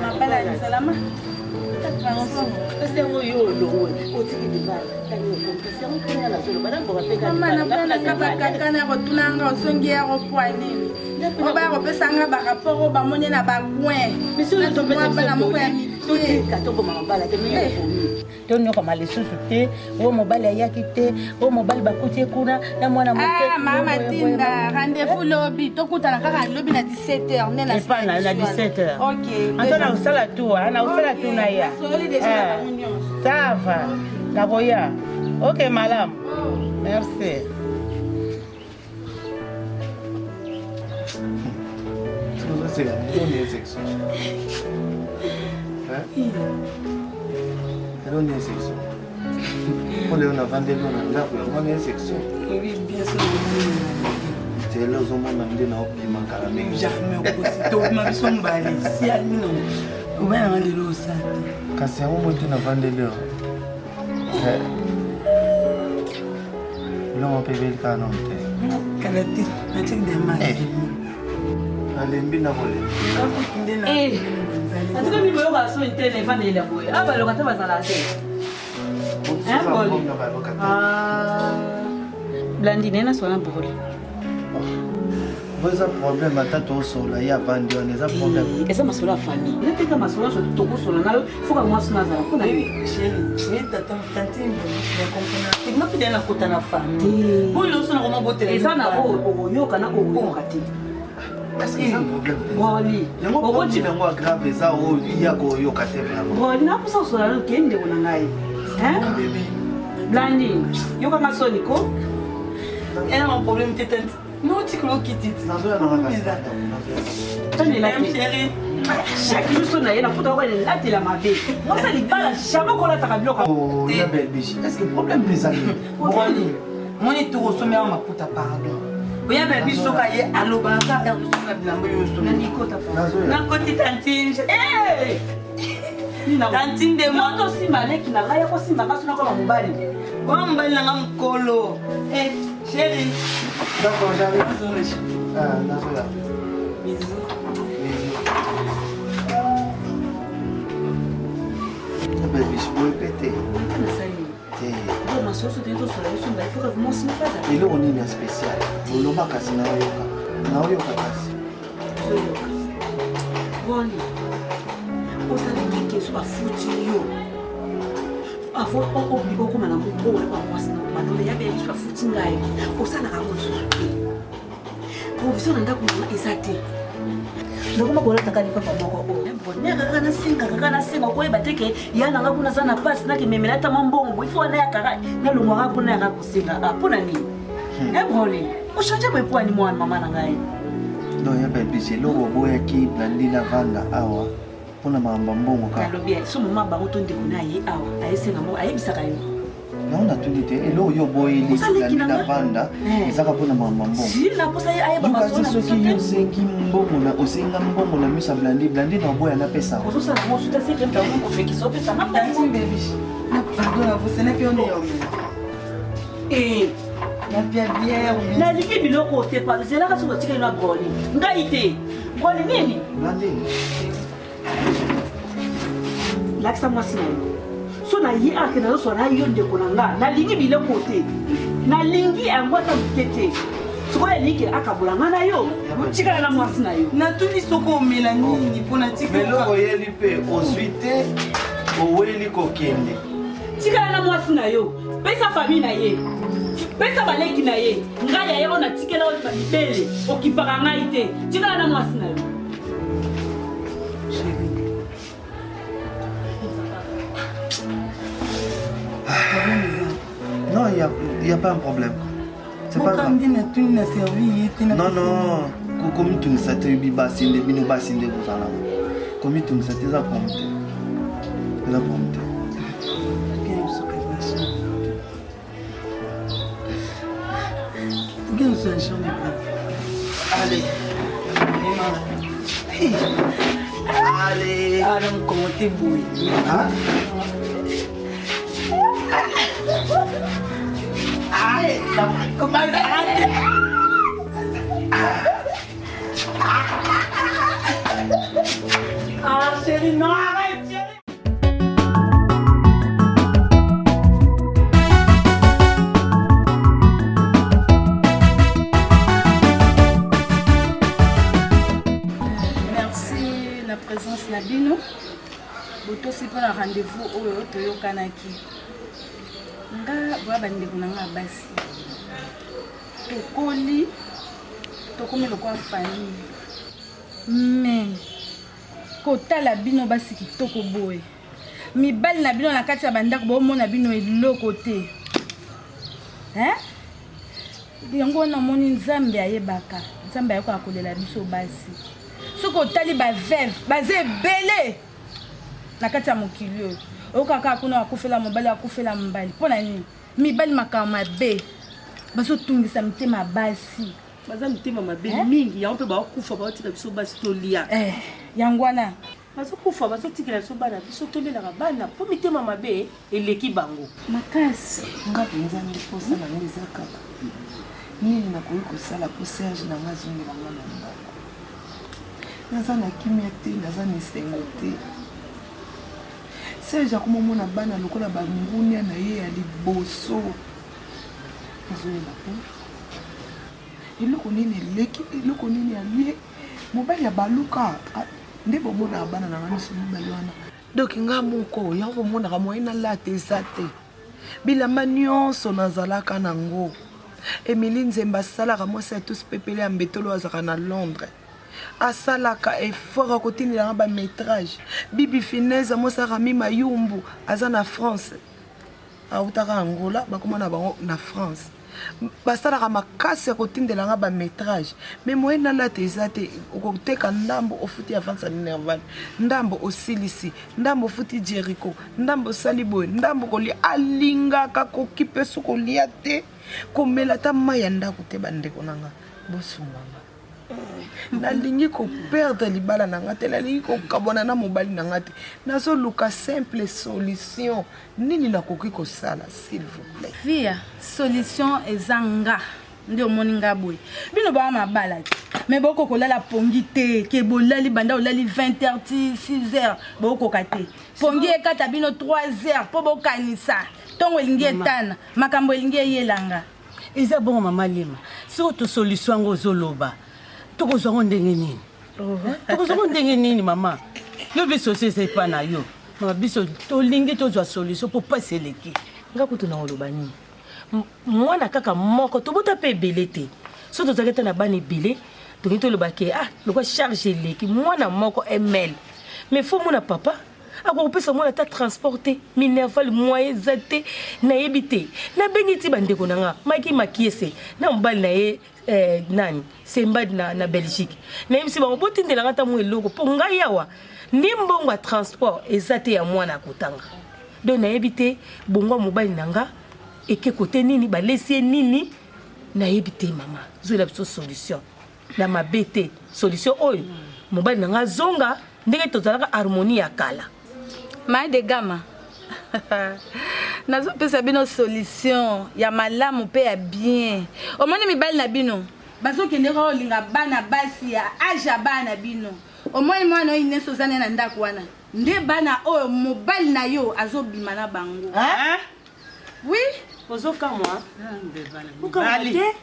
mabala ya nzala ma kasi yango yo olongwe otiki libala mama nabananga bakaka na kotuna nga ozongi ya kopwa nini oyo baya kopesa nga barapport oyo bamoni na bacoin bana moko ya mike toboma mabala te tonyokama lisusu te oyo mobali ayaki te oyo mobali bakuti ye kuna na mwana moke ah, mama tinda rendez-vous lobi tokutana kaka lobi na 17 heures nde na 17 heures ok anto nakosala tu nakosala tu na ya ça va nakoya ok malamu merci Eloni section. Mpo lelo navandeli yo na ndako yango wana ye section. Zela ozomona nde na obima kala mingi. Jamais okosi tobima biso mbale sia nino. Obaya nanga lelo osala te. Kasi yango moi te navandeli yo. Eh. Biloko mpe ebeli kaka nano te. Kala te natiaki demas. Eh. Nalembi na kolemba. Eh. Atuka mi boyoka soni te na evandeli ya boye. Awa baloka te bazalaka te. Blandine na swana broli. Bo eza problème ata tosola ye avandi wana eza problème. Eh, eza masolo ya famille. Eza teka masolo nyonso tokosola na yo foka mwasi na azala mpo na yo. Chérie, ye tata tantine na comprendre. Nga mpe na kota na famille. Oyo nyonso na koma botela. Eza na oyo okoyoka na okoyoka te. Broli. Yango problème yango ya grave eza oyo ya koyoka te vraiment. Broli naposa kosola nano ke ndeko na ngai. Hein? Blandine, yoka nga soni ko. Ena ma problème te tante. No tikolo okiti. Nazoya na nga kasi. Chérie. Chaque jour so na ye nakuta kaka elatela mabe. Mwasi libala jamais kolataka biloko. Oh, ya Belgique. Est-ce que problème eza nini? Broli. Moni tour osomi awa maputa pardon. Oya baby soka ye alobaka kaka osomba bilamba oyo osomi. Nakoti tantine. Eh! Tantine de moi. Tosimba leki na ngai akosimba ngai sona koma mobali. Oyo mobali na ngai mokolo. Eh, chérie. D'accord, j'arrive. Ah, nazoya. Bisous. Bisous. Baby, boye pe te. Eloko nini ya spécial? Oloba kasi naoyoka. Naoyoka kasi. Boni, ozalaki keso bafuti yo avant obli okoma na mbongo na bamwasi na banola ya bia biso bafuti ngai osalaka yango lisusu te provision na ndako nanga eza te nakoma kolataka lipapa moko oyo bonheur kaka nasenga kaka nasenga okoyeba te ke ya nanga kuna aza na mpasi nakememela ata mwa mbongo boye fo wana yakaka nalongwaka kuna yaka kosenga ah, mpo na nini ebrole hmm. ochange boye mpo ani mwana mama na ngai non ya belbisi eloko oboyaki blandine avanda awa mpo na makambo ya mbongo kaka nalobi so mama bango to ndeko na ye awa ayesenga mbongo ayebisaka yo yango natuni te eloko yo oboyeli na vanda eh. ezaka mpona mama mbongoyokasi soki yo osengi mbongo na osenga mbongo na miso ya blandi blandi na oboya napesa eh. nalingi biloko te zelaka soki otikali na broli ngai te broli nini lakisa mwasi na yo so na ye ake nazoswa na yo ndeko na nga nalingi biloko te nalingi yango ata moke te sikoyo alingi akabola nga na yo otikala na mwasi na yo natuni soki omela nini mpo natikmeloko oyeli mpe ozwi te oweli kokende tikala na mwasi na yo pesa famille na ye pesa baleki na ye ngai ya ye oyo natikela oyo libele okipaka ngai te tikala na mwasi na yo Non, il n'y a, y a pas un problème. C'est pas grave. Non, non. komitungisa te oyebi basi nde bino basi nde bozalaka komitungisa te eza problème te eza problème te Allez. Allez. Ah, na mokongo te boye. Allez, comment Ah, chérie, non, arrête, chérie. Merci na présence na bino botosi mpo na rendez-vous oyo toyokanaki nga boya bandeko na nga ya basi tokoli tokomi lokola famille mais Kotala bino basi kitoko boye mibali na bino na kati ya bandako bomona bino eloko te hein? yango wana omoni nzambe ayebaka nzambe ayokaka kolela biso basi soki otali baveve baza ebele na kati ya mokili oyo oyokaka kaka kuna akufela mobali akufela mobali mpo na nini mibali makambo mabe bazotungisa mitema ya basi. Baza mitema mabe mingi, yango mpe baokufa baotika biso basi tolia. Eh, yango wana. Bazokufa bazotikela biso bana, biso tolelaka bana mpo mitema mabe eleki bango. Makasi. Nga mpenza nde mposa na nga eza kaka nini nakoki kosala mpo Serge na nga azongela nga na ndako. Naza na kimia te, naza na esengo te. Serge akoma omona bana lokola bangunia na ye ya liboso. Nazoyeba te eloko nini eleki, eloko nini alie. Mobali abaluka nde bomonaka bana na nga miso mibale wana. Donc nga moko yango bomonaka moyen nalata eza te. Bilamba nyonso nazalaka nango. Emilie Nzemba asalaka mwasi ya tous pepele ya mbetolo azalaka na Londres. Asalaka effort ya kotindela nga ba métrage. Bibi Fineza mwasi ya Rami Mayumbu aza na France. Awutaka Angola bakoma na bango na France. Basalaka makasi ya kotindela nga ba métrage. Mais moyen nalata eza te. Okoteka ndambo ofuti avance ya Minerval. Ndambo osilisi, ndambo ofuti Jericho, ndambo osali boye, ndambo kolia. Alingaka kokipe su kolia te, komela ata mai ya ndako te. Bandeko na nga, bosunga nga. Nalingi koperdre libala na nga te, nalingi kokabwana na mobali na nga te. Nazoluka simple solution. Nini nakoki kosala s'il vous plaît? Via, solution eza nga nde omoni nga boye. Bino ba mabala te. Mais boko kolala pongi te, ke bolali banda olali 20h ti 6h, bokoka te. Pongi ekata bino 3h po bokanisa. Tongo elingi etana, makambo elingi eyelanga. Eza bongo mama Lema, soki to solution yango ozoloba, tokozwa yango ndenge nini? Tokozwa yango ndenge nini mama? Yo biso osi eza epa na yo. Mama biso tolingi tozwa solution po pasi eleki. Nga kutu na oloba nini? Mwana kaka moko tobota mpe ebele te. Soki tozalaki ata na bana ebele, tolingi toloba ke ah lokwa charge eleki mwana moko ML. Mais faut mona papa akokopesa mwana ata transport te, minerval moyen eza te, nayebi te. Nabengi ti bandeko na nga Maki Makiese na mobali na ye eh, nani Sembadi na, na Belgique. Nayebisi bango botindela nga ata mwa eloko mpo ngai awa ni mbongo ya transport eza te ya mwana ya kotanga. Donc nayebi te bongo ya mobali na nga eke kote nini, balesi ye nini, nayebi te mama. Zwela biso solution na mabe te, solution oyo mobali na nga azonga ndenge tozalaka harmonie ya kala. Mayi de Gama, nazopesa bino solution ya malamu mpe ya bien. Omoni mibali na bino bazokende kaka kolinga bana basi ya age ya bana na bino. Omoni mwana oyo Ines oza naye na ndako wana nde bana oyo mobali na yo azobima na bango. Hein? Oui. Ozokamwa? Okamwa te?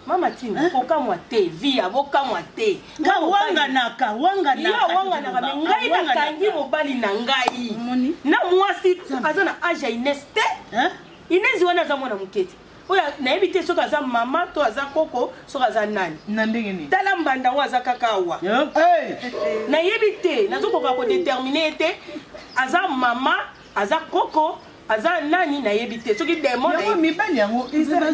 Mama Tina, kokamwa te, via, bokamwa te. Nga wanganaka, wanganaka. Yo wanganaka, mais ngai nakangi mobali na ngai. Na mwasi aza na age ya Ines te. Ines wana aza mwana moke te. Oyo nayebi te soki aza mama to aza koko, soki aza nani. Na ndenge nini? Tala mbanda oyo aza kaka awa. Nayebi te, nazokoka ko determiner ye te. Aza mama, aza koko, aza nani nayebi te. Soki demon Yango mibali yango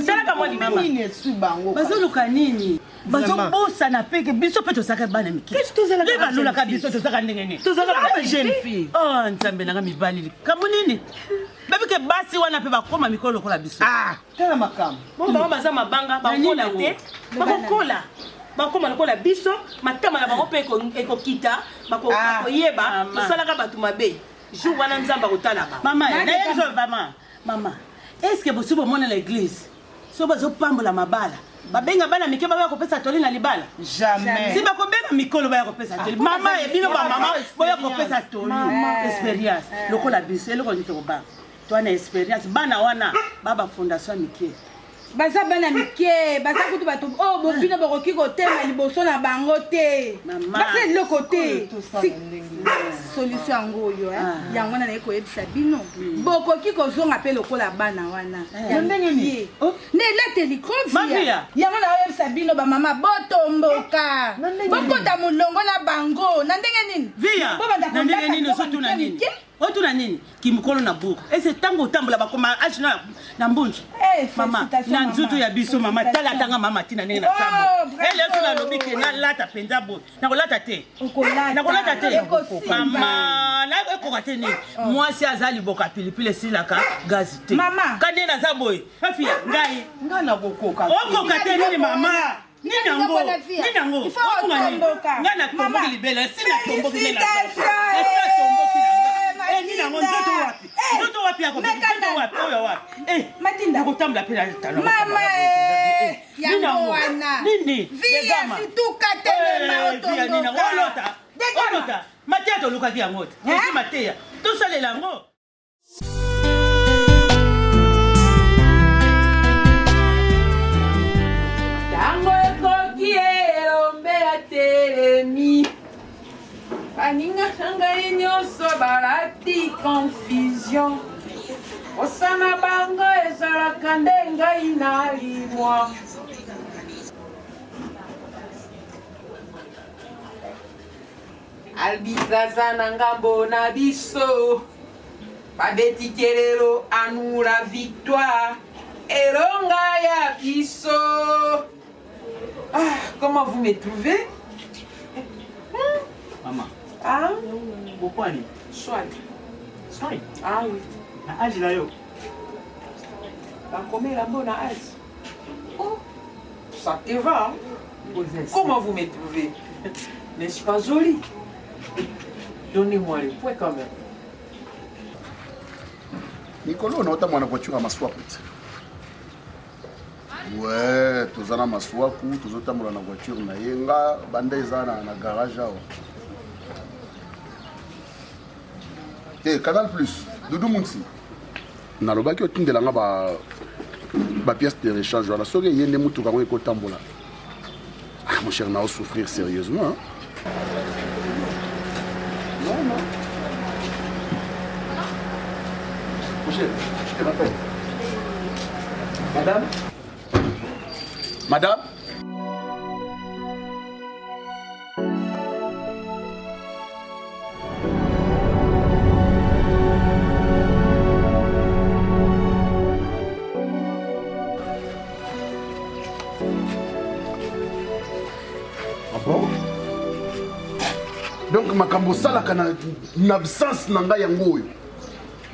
talaka mwa liboma. Nini esui bango? Bazoluka nini? Bazobosana pe ke biso pe tozalaka bana mike. Nde balulaka biso tozalaka ndenge nini? Tozalaka ba jeune fille. Oh Nzambe nanga mibali likambo nini? Babi ke basi wana pe bakoma mikolo lokola biso. Ah, tala makambo. Bon bango baza mabanga bakola te. Bakokola. Bakoma lokola biso, matama na bango pe ekokita, bakoyeba tosalaka bato mabe. Jour wana Nzambe akotala bango. Mama, nayebi so mama, mama. Est-ce que bosi bomona na église? So bazopambola mabala. Babenga bana mike baya kopesa toli na libala. Jamais. Si bakobenga mikolo baya kopesa toli. Mama, bino ba mama boya kopesa toli. Experience. Lokola biso eloko nini tokobanga. Toi na experience bana wana ba ba fondation mike. Baza bana mike, baza kutu bato oyo oh, bino bokoki kotema liboso na bango te. Baza eloko te. Solution yango oyo, yango wana naye koyebisa bino. Bokoki kozonga pe lokola bana wana. Na ndenge nini? Nde elateli kovia. Yango nayoyebisa bino ba mama botomboka. Bokota molongo na bango. Na ndenge nini? Via. Bobanda Na ndenge kolata nini biloko ozotuna mike nini? mike. Otuna nini? Kimukolo na buku. Ese tango otambola bakoma age na na mbunzu. Eh, Mama, félicitations, na mama. nzutu ya biso mama, tala tanga mama tina ndenge na Oh, sambo. bravo. Ele oso nalobi ke nalata penza boye. Nakolata te. Okolata. Nakolata te. Ekosimba. Mama, na ekoka te nini? Mwasi aza liboka pilipili esilaka gazi te. Mama. Ka nde naza boye. Afia, ngai. Ngai nakokoka. Okoka te nini mama? Nini yango? Nini yango? Wakunga nini? Ngai natomboki libela, si natomboki nde na natomboki na ngai. Eh, nini yango nzoto wapi? Nzoto wapi yako? Nzoto wapi? Oyo wapi? Eh, nakotambola mpe na talon. Mama eh, Nini yango yango? wana. Nini? Via Degama. situka telema Eh, via nini yango? otomboka. Olota. Olota. Mateya tolukaki yango te. Ezi mateya. Tosalela yango. Tango ekoki elombe atelemi baninga na ngai nyonso balati confusion posa na bango ezalaka nde ngai na limwa Arbitre aza na ngambo na biso babeti kelelo anula victoire elonga ya biso ah, comment vous me trouvez Mama. ah? Bokwani. Swag. Swag. Ah oui. Na age na yo. Bakomela mbo na age. Oh, ça te va. Hein? Comment vous me trouvez N'est-ce pas joli Donnez-moi le point quand même. mikolo oyo naotambola na voiture ya masuaku te we toza na masuaku tozotambola na voiture na ye nga banda eza na, na garage awa te canal plus dudu munsi nalobaki otindela nga ba ba pièce de rechange wana soki eye nde motuka yango ekotambola ah, mon cher nao souffrir sérieusement hein? Non, non. Mon cher, je te rappelle. Madame Madame Ah bon Donc makambo osalaka na, na absence na ngai yango oyo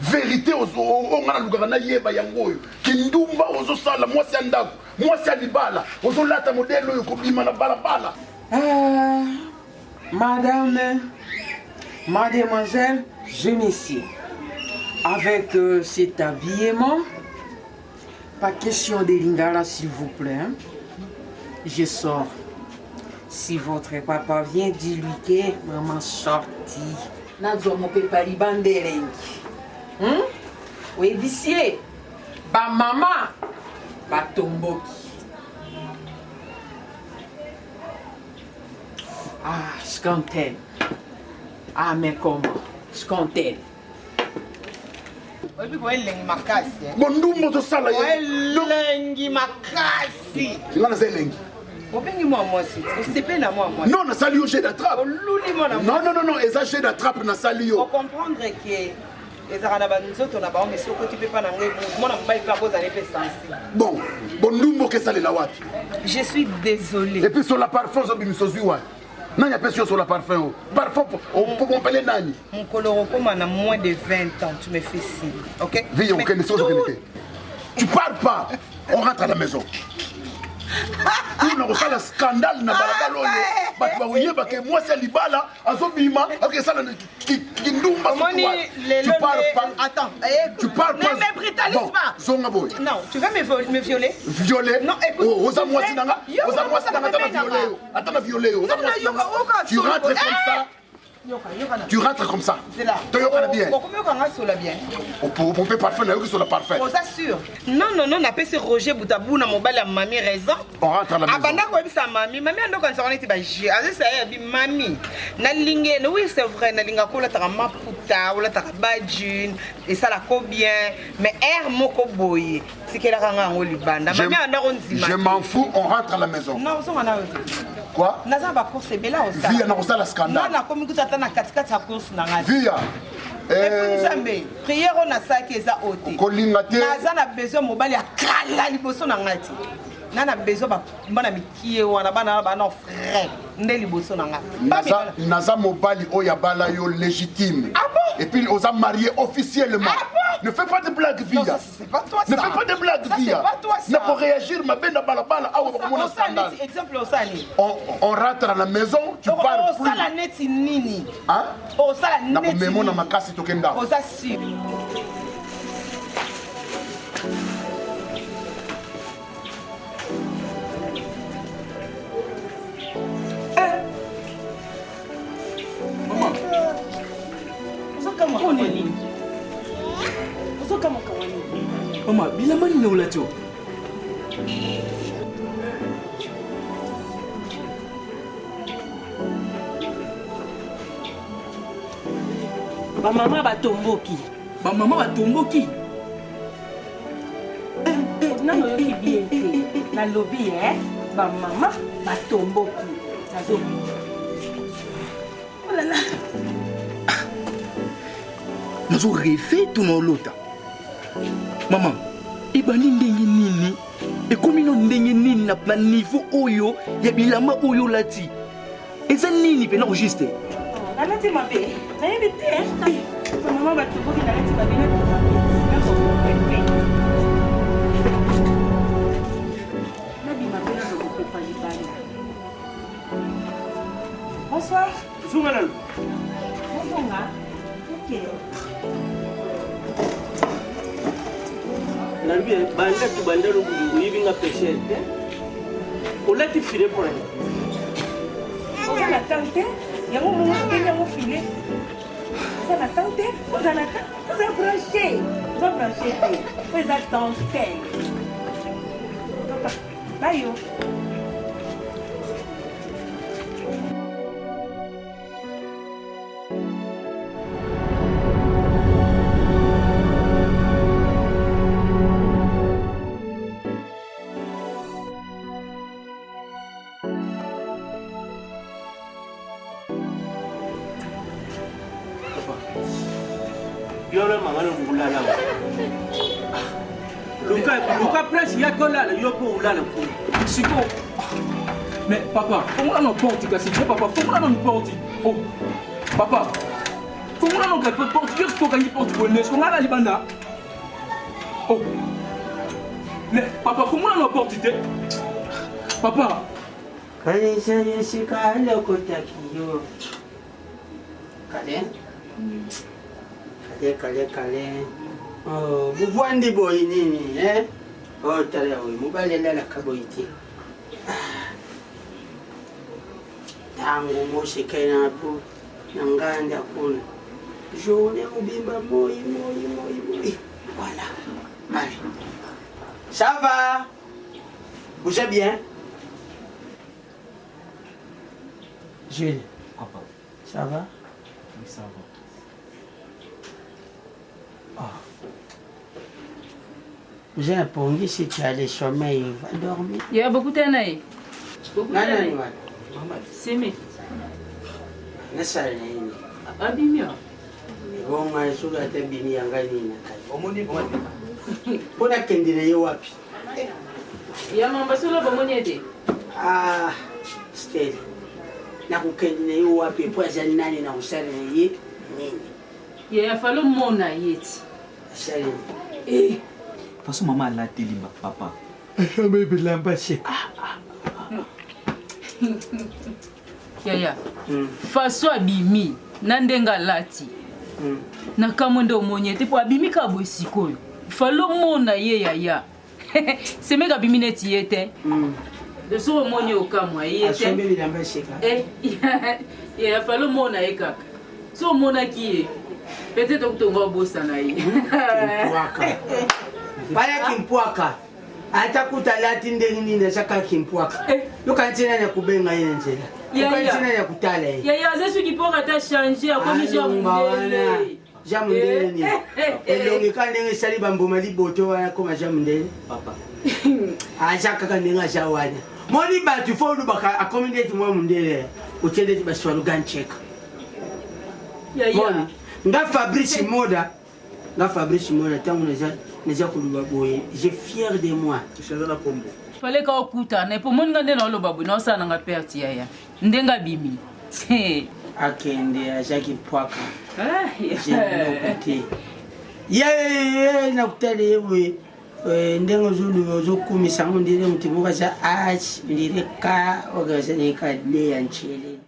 verité oyo ngai nalukaka nayeba yango oyo kindumba ozosala mwasi ya ndako mwasi ya libala ozolata modele oyo kobima na balabala Ah, madame, mademoiselle, je messieurs, avec euh, cet habillement, pas question de lingala s'il vous plaît. hein. Je sors. Si votre papa vient, dis-lui que maman sortie. nazwa mopepa libanda elengi hmm? oyebisi ye bamama batomboki Ah, Scantel. Ah, mais comment Scantel. oyebi koya elengi makasi eh. bondumba ozosala elengi makasi nga naza elengi obengi mwa mwasi osepeli na mwa mwasi non nasali yo jeu d'attrape oluli mwana non non non non eza jeu d'attrape nasali yo ocomprendre ke ezalaka na banzoto na bango mais soki okoti mpe mpa na ngai mwana mobali mpe akozala mpe sensible bon bondumba okesalela wapi je suis désolé et puis sola parfum ozobimisa ozwi wapi nani apesi yo sola parfum o parfum opompele nani mokolo okokoma na moins de 20 ans tu me fais signe ok viye okende soki ozokende te tu pars pas on rentre à la maison kuna kosala scandale na balabala oyo bato bakoyeba ke mwasi ya libala azobima akesala kindumba Omoni lelo tu pars pas attends eh, tu pars ne pas me brutalise Bon, pas zonga boye non tu veux me, vo- me violer violer non écoute Oh, oza tu mwasi veux- na nga Yo, oza mwasi na nga ata na pembeni na viole nga. yo ata na viole yo oza Non, mwasi na yoka, nga yoka, tu solo. rentres comme Eh ça Yoka, yoka na. tu rentres comme ça Zela. toyokana bien okomi okanga sola bien opompe parfum nayoki sola parfum oza sûr non non non napesi roger butabu na mobali ya mami raison on rentre à la maison abanda koyebisa mami mami andokanisaka neti baje azesa ye abi mami nalingi ene oui c'est vrai nalingaka olataka maputa olataka bajune esalako bien mais aire moko boye tikelaka nga yango libanda mami abanda kondima je m'en fous on rentre à la maison non ozonga na yo te quoi naza na bacourse ebele via nakosala scandale nakomi kuta ata na katikati ya course na ngai via epuis nzambe priere oyo nasalaki eza oyo te kolinga te naza na besoin mobali ya kala liboso na ngai te na na besoin bana mikie wana bana wana bana frais nde liboso na ngai naza, naza mobali oyo abala yo légitime ah bon? et puis oza marié officiellement ah bon? Ne fais pas de blague, Via. Non, ça, c'est pas toi, Ne ça. fais pas de blague, Ça, c'est Via. pas toi, ça. Na pour réagir, ma benda balabala, awa bakomona Osala scandale. neti exemple osala nini On rentre à la maison, tu parles plus. osala neti nini Hein? osala neti Nakomemo na nini? makasi tokenda. oza sur ozokamwa nini ozokamwa kamwa nini mama bilamba nini olati o bamama batomboki bamama batomboki nano oyoki bien te nalobi e bamama batomboki nazobi olala nazo rêve to naolota mama ebandi ndenge nini ekomi no ndenge nini na, na niveau oyo ya bilamba oyo olati eza nini mpena au juste nalati mabe nayebi te bamama batomboki nalati mabe nabima mpe nazokopepa libanda bonsoir Zonga nanu. Bozonga ok Nalobi eh, banda tu banda lobudu oyebi nga pêcheur te. Olati filet mpo na nini? oza na temps te yango mongo obengi yango file oza na temps te oza na temps oza branché oza branché te po eza dentelle papa bayo Yolo mama no kulala. Luka luka place ya kolala yo po ulala kuna. Siko. Mais papa, fongola na porte kasi te papa, fongola na porte. Oh. Papa. Fongola na porte, yo tokangi porte boye, est-ce qu'on a la libanda? Oh. Mais papa, fongola na porte te. Papa. Kanisa esika alokotaki yo kale kale kale kale oh, bovandi boye nini eh? oh, tala oyo mobali alalaka boye te ntango moseke na po na nganda kuna journée mobimba moi moi moi moi voilà allez ça va vous êtes bien Jules Papa. ça va Oui, ça va. Vous avez pongi si tu as le sommeil, va dormir. Ya bokutana na ye. Nani nani wana? Seme. Nasala na ye nini? Abimi awa. Ebonga soki ata bimi ya ngai nini na kati. Omoni mpo nakende na ye wapi? Ya mamba solo bomoni ete. Ah, Stella. Nakokende na ye wapi mpo aza nani na kosala na ye nini? Ya falo mona ye ti. Asali Eh. Façon mama alateli ma papa. Asombi bilamba sika. Yaya. Faso abimi na ndenge alati. Na kamwe nde omoni ye te po abimi kaka boye sikoyo. Falo mona ye yaya. Semeka abimi neti ye te. Soki omoni okamwa ye te. Asombi bilamba sika. Eh, yaya falo mona ye kaka. Soki omonaki ye peut-être okutonga obosana ye. Kimpwaka. Baya kimpwaka. Ata kuta alati ndenge nini aza kaka kimpwaka. Yoka ntina ya kubenga ye na nzela. Yoka Yaya. ntina ya kutala ye. Yaya aza soki mpo ata change akomi ja Alonga wana. mundele. Ja mundele nini? Elongi kaka ndenge esali bambuma liboto wana koma ja mundele. Papa. Aza kaka ndenge aza wana. Moni bato fo olobaka akomi ndeti mwa mundele. Otie ndeti baswalugancheka. Yaya. Moni nga Fabrice Moda nga Fabrice Moda ntango naza naza koloba boye je fier de moi. Fallait ka okutana epo omoni nga nde naoloba boye naosala nanga perte yaya ndenge abimi akende azaki pwaka Ah, je biloko te. Ye nakutala ye boye eh, ndenge ozoluba ozokumisa yango ndire moto moko aza h ndire k okaza naye ka d ya ncele.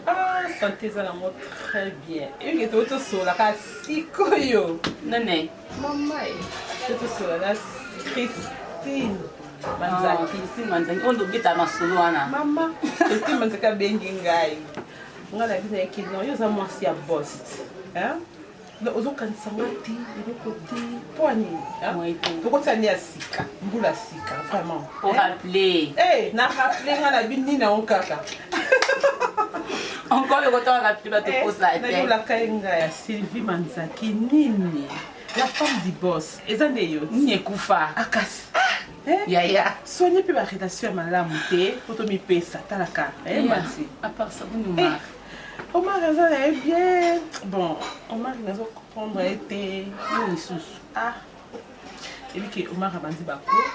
Ah, santé eza nango très bien eyeke toyo tosololaka sikoyo nane mama e to tosolola na christine manzaki ah, christine manzaki oyo tobeta masolo wana mama christine manzaki abengi ngai ngai nayebi na ye kino yo oza mwasi ya bost Donc ozokanisa nga te eloko te mpo ya nini tokotisa nde ya sika mbula ya sika vraiment orappele eh, na rappele nga na bini nini yango kaka encore ekotaka rappele bato kosa te nayolaka ye nga ya sylvie manzaki nini la femme du boss eza nde yo nini ekufa akasi ah, eh? yaya soigne mpe barelation ya malamu te mpo tomipesa talaka eh, mati apart sabuni omar Omar aza na ye bien. Bon, Omar nazo comprendre ye te. Yo lisusu. Ah. Ebi ke Omar abandi ba cours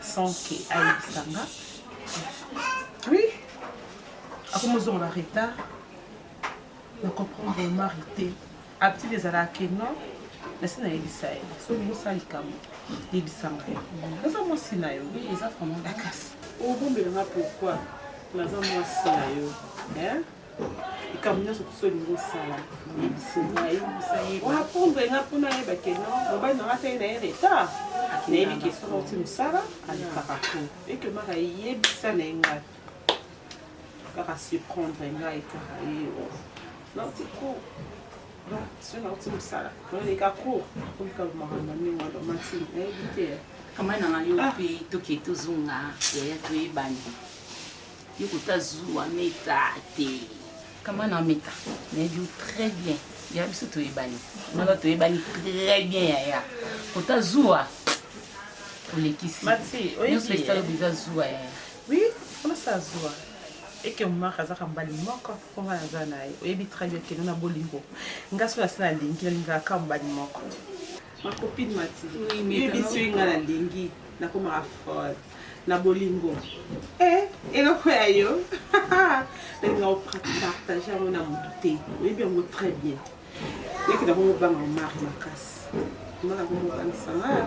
sans que ayebisa nga. Oui. Akomi ozonga na retard. Na comprendre Omar te. Habitude ezalaka ke non. Nasi nayebisa ye. Soki olingi osala likambo, yebisa ngai. Naza mwasi na yo. Eza vraiment. Akasi. Obombela nga pourquoi? Naza mwasi na yo. Hein? Likambo nyonso toso olingi osala, yebisa ngai. Oapprendre nga mpo nayeba ke non, mobali na nga ata ye na ye retard. Nayebi ke soki auti mosala, alukaka ko. Eke maka yebisa na ye ngai. Kaka surprendre ngai kaka ye. Nauti cours. Donc, soki nauti mosala, naleka cours, komika makambo ndenge wana, mati, nayebi te. Kama na nga yo mpe toke tozonga yaya toyebani yo kota zuwa meta te kama na meta nayebi yo très bien ya biso toyebani nanga toyebani très bien yaya kota zuwa olekisi nyonso esala eza zuwa yaya oui onasala zuwa eke mark azaka mobali moko mpo ngai naza na ye oyebi très bien kende na bolingo ngai soki nasi nalingi nalingaka kaka mobali moko Ma copine Mati, oui, biso nga na lingi nakomaka folle na bolingo. Eh, eloko ya yo. Nalinga ko partager yango na motu te. Oyebi yango très bien. Leki na kongo banga Omar makasi. Omar akomo bangisa nga.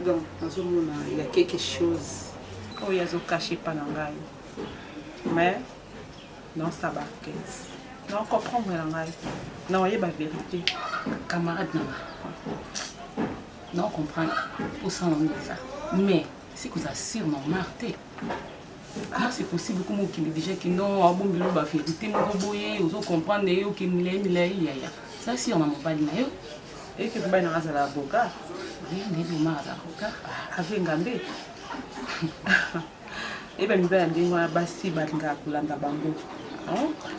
Donc nazomona il y a quelque chose oyo azo cacher pa na ngai. Mais non ça ba quête. Non comprendre na ngai. Na oyeba vérité. Camarade na nga. Non comprendre posa na ngo eza. Mais si koza sûr na Omar te. Comment c'est possible comme okende déjà que non abombeli yo ba vérité moko boye ozo comprendre ye oke milai milai yaya. Ça sûr na mobali na yo. Eke mobali na nga azala avocat. Oui, nayebi Omar aza avocat. Avenga nde. Eyeba mibali ya ndenge wana basi balingaka kolanda bango.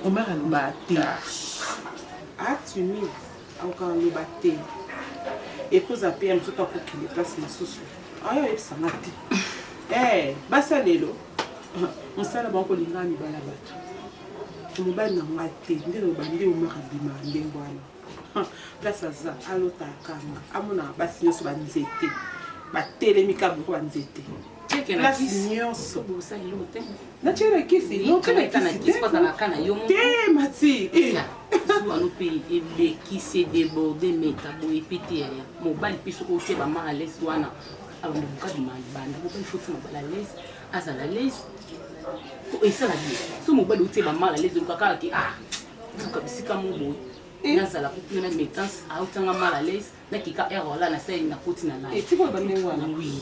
Omar alobaka te. A timide, akokaka loba te. Ekoza pe ya mosusu akokende place mosusu. Ayo oyebisa nga te. Eh, basi ya lelo mosala bango kolinga mibali ya bato. Mobali na nga te nde loba nde Omar abimaka ndenge wana. Place aza alotaka nga amonaka basi nyonso banzete batelemi kaka biloko banzete. place nyonso natie na kisi notie na kisi te mati zuwa no mpe elekisi edeborde meta boye mpe te yaya mobali mpe soki otie bama alaise wana abanda bima libanda mobali foti mobali alaise azala alaise esala bien so mobali otie bama alaise oluka kaka ke ah luka bisika mo boye. Nazala kuna na maîtresse autanga mal à l'aise nakika heure wala nasali nakoti na ngai. Etiki oyo bandenge wana. Oui.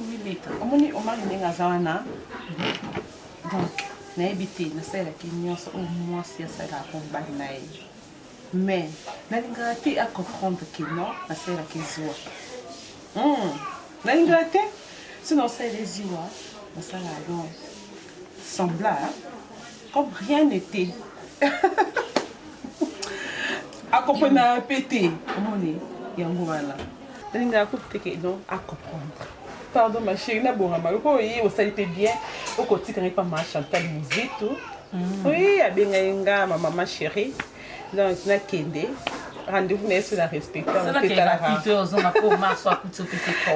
Oui, Leta. Omoni Omari ndenge aza wana. Donc, nayebi te nasalelaki nyonso oyo mwasi asalelaka mpo mobali na ye. Mais nalingaka te a comprendre que non nasalelaki zuwa. Nalingaka te soki naosalela zuwa nasalaka donc semblant comme rien n'était. Akomprenaka mpe te omoni yango wana nalingaka kutu te ke non acomprendre. Pardon ma chérie, nabongama lokola oye osali mpe bien okotika ngai mpa ma Chantal Muzitu. Oui, abengai nga ma maman chérie. Donc nakende rendez-vous na ye so na respecte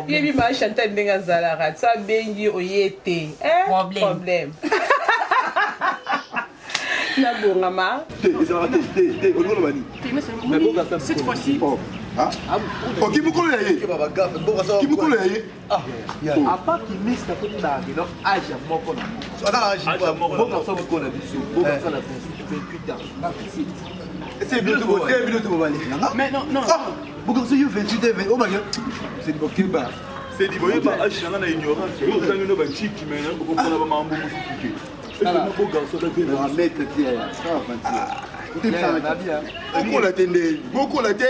yebi ma Chantal ndenge azalaka so abengi oye te problème nabongama te ezalaka te te te olingo loba nini cette fois-ci oki mokolo ya ye ki mokolo ya ye apa kimista soki baakino age ya moko na mboka so mokolo na biso mboka so na 28 ans c'est bino tobobali mais non non boka so yo 28 ans obake c'est bokeba c'est dit boyeba age nanga na ignorance yo otangi no bachiki mais nakokomprendre bamambo mosusu te okola te nde bokola te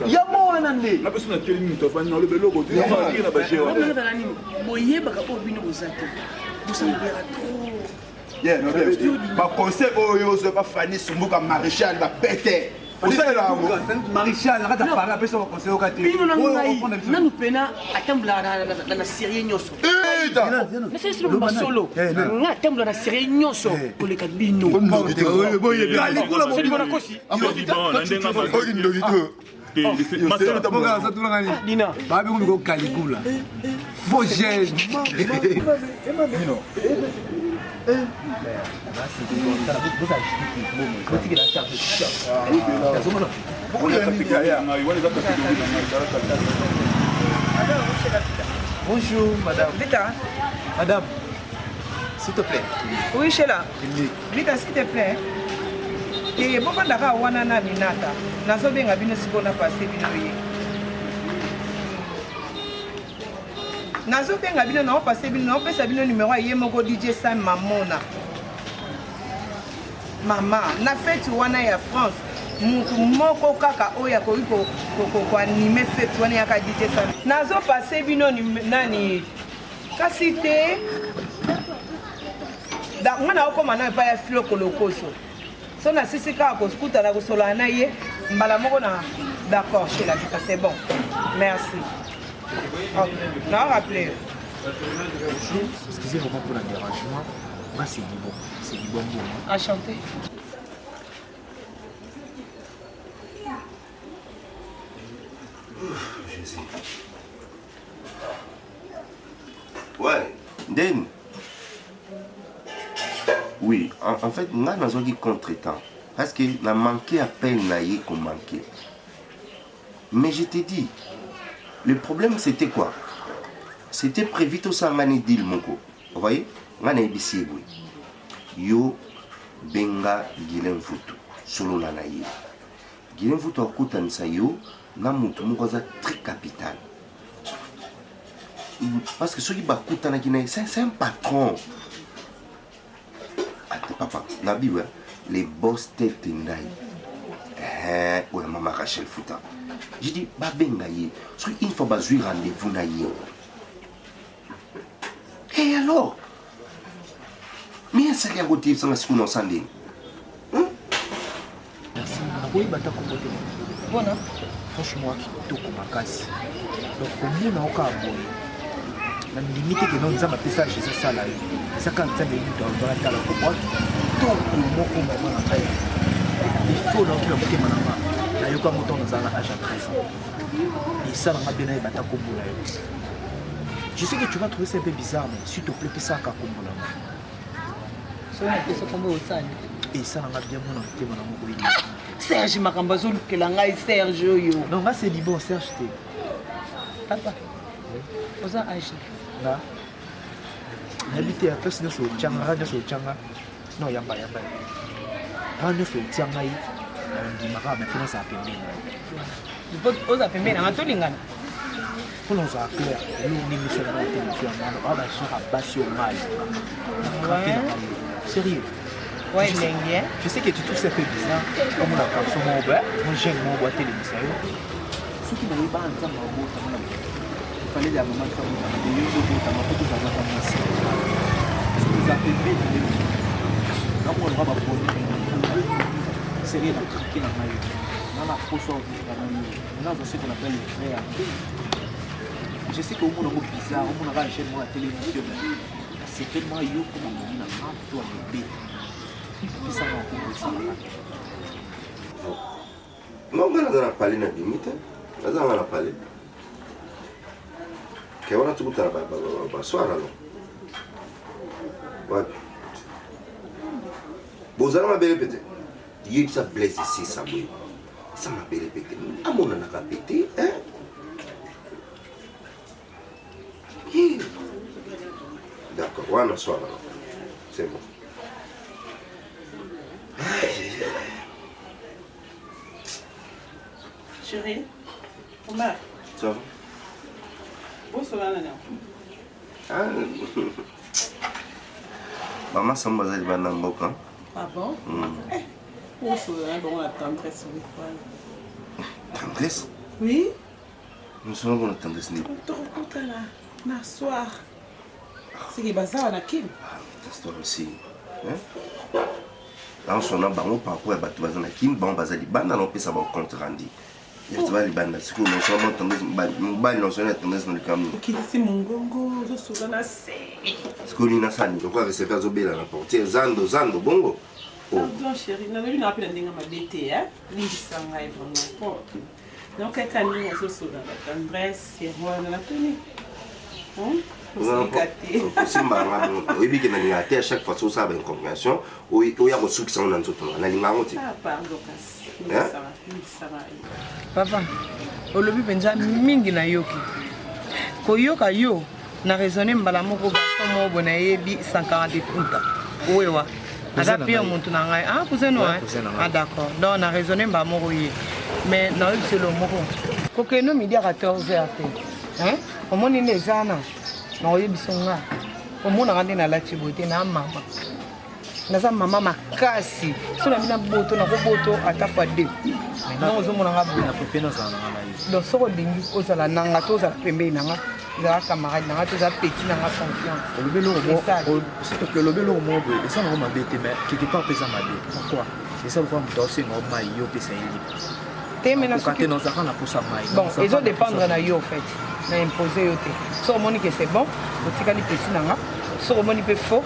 yango wana nde napeso natelemi moto afandi naloba eloko te na baje wana boyebaka oyo bino boza te bosalobela trop baconseil oyo ozwa bafani sumbuka maréchal bapete osalela yango maréchal na kati ya paris apesa baconseil oka te bino na ngai nanu pena atambolaka na serie nyonso nasalisilo solo nga atambola na serie nyonso koleka bino babikomiko caligula faux jeune Bonjour madame. Vita. Madame, s'il te plaît. Oui, Sheila. Vita, s'il te plaît. Eh, bofandaka wana na Minata. Nazobenga bino sikoyo na passe bino ye. Nazobenga bino naopase bino naopesa bino numero ya ye moko DJ Sam Mamona. Mama, na feti wana ya France, mutu moko kaka oyo akoki koanime feti wana yaka DJ Sam. Nazopase bino nani kasi te nga naokoma na epai ya filoko lokoso so nasisi kaka kokutana kosolola na ye mbala moko na d'accord chez la vita c'est bon merci ok na rappeler Excusez vraiment pour le dérangement. Moi, c'est du bon. C'est du bon bon. Enchanté. Jésus. Ouais, Nden. Oui, en, en fait, nga nazwaki contretemps parce que na manqué appel na ye ko manqué. Mais je te dis, le problème c'était quoi? C'était prévu tosala ni deal moko. Vous voyez? Nga nayebisi ye boye. Yo benga Guilain Mvutu, solola na ye. Guilain Mvutu akokutanisa yo na mutu moko aza très capital. Parce que soki bakutanaki na ye, c'est un patron. Ate papa, na bible, les boss tete ndai. Eh, oyo mama Rachel Futa. J'ai dit babenga ye. Soki une fois bazui rendez-vous na ye. Et alors? Mais asali yango te sanga siku na osala ndeni. Merci. Nakoyeba ata kombo te. Mpona? Franchement kitoko makasi. Donc komona yo kaka boye nandimi te keno nzambe apesa jésus asala yo eza kaka nzambe ye moto alobaka tala po oa kitoko moko mama na ngai defo nayoki na motema na nga nayoka yango ntango nazala na age ya 13 ans esala nga mpe nayeba ata kombo na yo. Je sais que tu vas trouver ça un peu bizarre, mais s'il te plaît, pesa kaka kombo na nga. Soki napesa kombo osali. Esala nga bien mona motema na moko oyebi. Serge makambo azolukela ngai Serge oyo. Non, nga c'est du bon Serge te. Papa. Oza age. Nga. Nayebi te ya place nyonso otyanga, nga nyonso otyanga. Non, yamba yamba. Rang nyonso otia ngai na ondimaka mais mpo nazala pembeni na yo. Oza pembeni na ngai tolingana. Mpo na ozala clair, eloko nini esala ngai te mosu ya mwana oyo ba genre ya basi oyo ngai alingaka. Na craquer na ngai yo. Sérieux. Ouais, elengi, hein? Je sais que tu trouves ça un peu bizarre. Comme on a garçon moko boye, mon jeune moko boye atelemisa yo. Soki nayebaka nzambe abotama na fallait ya mama nzambe abotama te yo nde obotama mpo tozalaka mwasi. Soki oza pembeni nde nakomona loka baboni sérieux na craquer na ngai yo. Nga na poso ya kovivre na yo. Nga naza ce qu'on appelle le vrai amour. Je sais que omona yango bizarre, omonaka jeune moko atelemisi yo mais nasepeli mwa yo mpo mamoni na nga to ya mobeta. Pesa nga nkombo esalaka. Non, nga naza na palais na bimi te. Naza nga na palais. Ke wana tokutana ba ba ba ba soir alors. Wapi? Bozala mabele pete. Yebisa Blaise esisa boye. Eza mabele pete. Amonanaka pete, hein? Hi. D'accord, wana soir alors. C'est bon. Chérie, Omar, Ça va? bonsoir nana. Ah. Mama Samba aza libanda mboka. Ah bon? Mm. Eh, bonsoir na bango na tendresse oui. Tendresse? Oui. Mosolo ngo na tendresse nini? Tokokutana na soir. Seke baza na kin. Ah, mais toi aussi. Hein? naosona bango par rapport ya bato baza na kin bango baza libanda naopesa bango compte rendu bato baza libanda sikoyo naosona bango tendresse mobali naosona ya tendresse na likambo okitisi mongongo ozosola na se sikoyo nini nasala nini lokola receveur azobela na portiere zando zando bongo oh. pardon chéri nalobi na wapi na ndenge mabe te limbisa ngai vraiment po naokaka ndenge ozosola na tendresse yango wana natuni osika te kosimba nga bongo te oyebi ke nalingaka te à chaque fois soki osala ba incompréhension oya kosukisa ngo na nzoto nanga nalinga yango te ah pardon kasi Hein? limbisa ngai papa olobi mpenza mingi nayoki koyoka yo na raisonne mbala moko garçon moko boye nayebi 140 eputa wewa aza Cousin na pire ngai. motu na ngai ah cousin no Ouais, hein? cousin na ngai. ah d'accord donc na raisonne mbala moko ye mais nayebi selo moko kokende midi ya 14 heures te hein? omoni nde eza wana nakoyebisa nga omonaka nde nalati boye te na mama naza mama makasi so na bina boto nakoboto ata fois deux donc ozomona nga boye Na préfère nazala na nga na yo. donc soki olingi ozala nanga to ozala pembeni nanga ozala camarade nanga to ozala petit nanga confiance olobi eloko moko Esali. s'il te plaît olobi eloko moko boye eza nango mabe te mais quelque part mpe eza mabe pourquoi eza lokola moto aosenga yo mai yo opesa ye lipa te mais na Okoka soki te nazalaka na posa mai bon ezo dépendre na yo en fait na impose yo te soki omoni ke c'est bon otikali petit nanga soki omoni mpe faux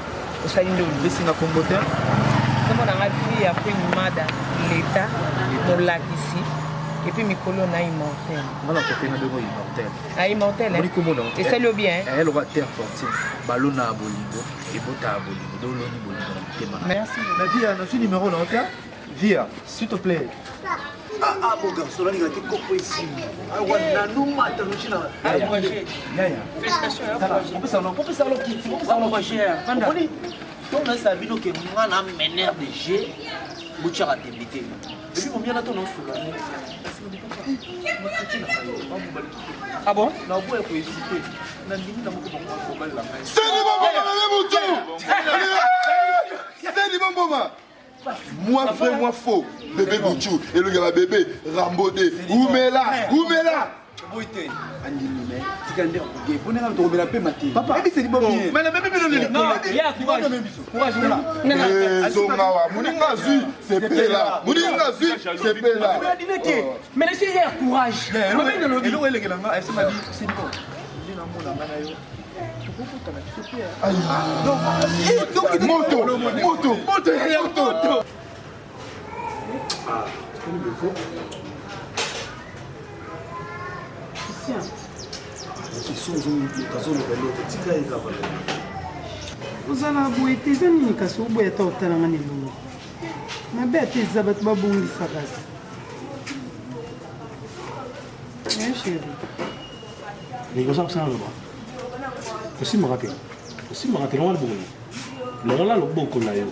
osali nde olingi kombo te kombo na nga vie ya queen mada leta molakisi et puis mikolo na immortel nga na kofe na bengo immortel ah immortel omoni kombo na esali yo bien eh lokola terre fortune balona ya bolingo ebota ya bolingo do oloni bolingo na motema na merci mais via nazwi numéro na yo te via s'il te plaît Ah, ah, bon garçon, nalinga te kopo esimbi awa nanumata noci na yaya opesaka lokiti omoni ntongo nayesaka bino ke nga na mener de jeu botyaka tembe te epi momiana to naosola Ah bon naboya kohésite nandimi na moko bango ngai Seni Bomboma na mutu Seni Bomboma Moi vrai, moi faux. Bébé Bouchou, elongi ya ba bébé Rambo de Umela, Umela. boyi te andimi me tika nde akoge mpo ndenge tokomela pema te ebiseli Zonga wa moninga azwi sepela moninga azwi sepela Mais laissez hier courage. eloko elekela nga esema bi seni bon nde namona nga na yo tokokutana biso mpe moto moto moto moto ozala boye te eza nini kasi oboya ata otalanga na elongi mabe ata eza bato babongisa kasi Eh, chéri ndenge oza kosala loba osimbaka te osimbaka te longola loboko na longola loboko na yo.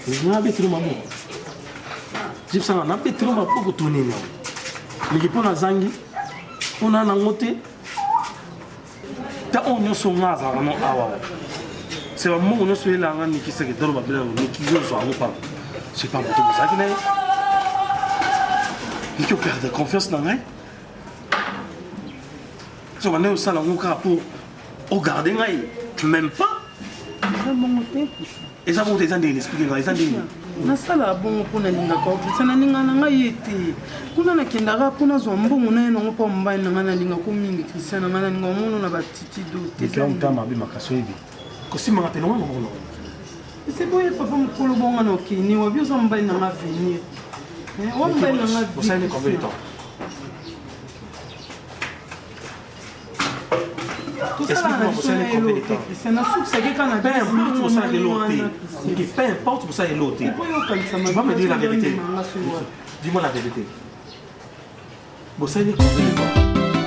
Nabetelo maboko. Jipsanga nabetelo maboko to nini yango. Niki mpo nazangi mpo na nango te. Ta oyo nyonso nga azalaka no awa. Se bambongo nyonso elanga niki seke dolo babela niki yo ozwa yango pamba. C'est pas moto bozalaki na ye. Niki operde confiance na ngai. So bande osala yango kaka mpo ogarde ngai. Tu m'aimes pas. Eza bongo te. Eza bongo te eza ndenge explique ngai eza ndenge. Nasala bongo mpo nalingaka yo Christian, nalinga na ngai ye te. Kuna nakendaka mpo nazwa mbongo na ye nango mpo mobali na ngai nalingako mingi Christian na ngai nalinga omono na batitido te. Mikila motema mabe makasi oyebi. Kosimbanga te longa maboko na yo. Ese boye papa mokolo bonga na okeni wabi oza mobali na ngai avenir. Wa mobali na ngai Osali combien de temps? Peu importe bosala eloko te. Tu vas me dire la vérité. Dis-moi la vérité. Bosali combien de temps?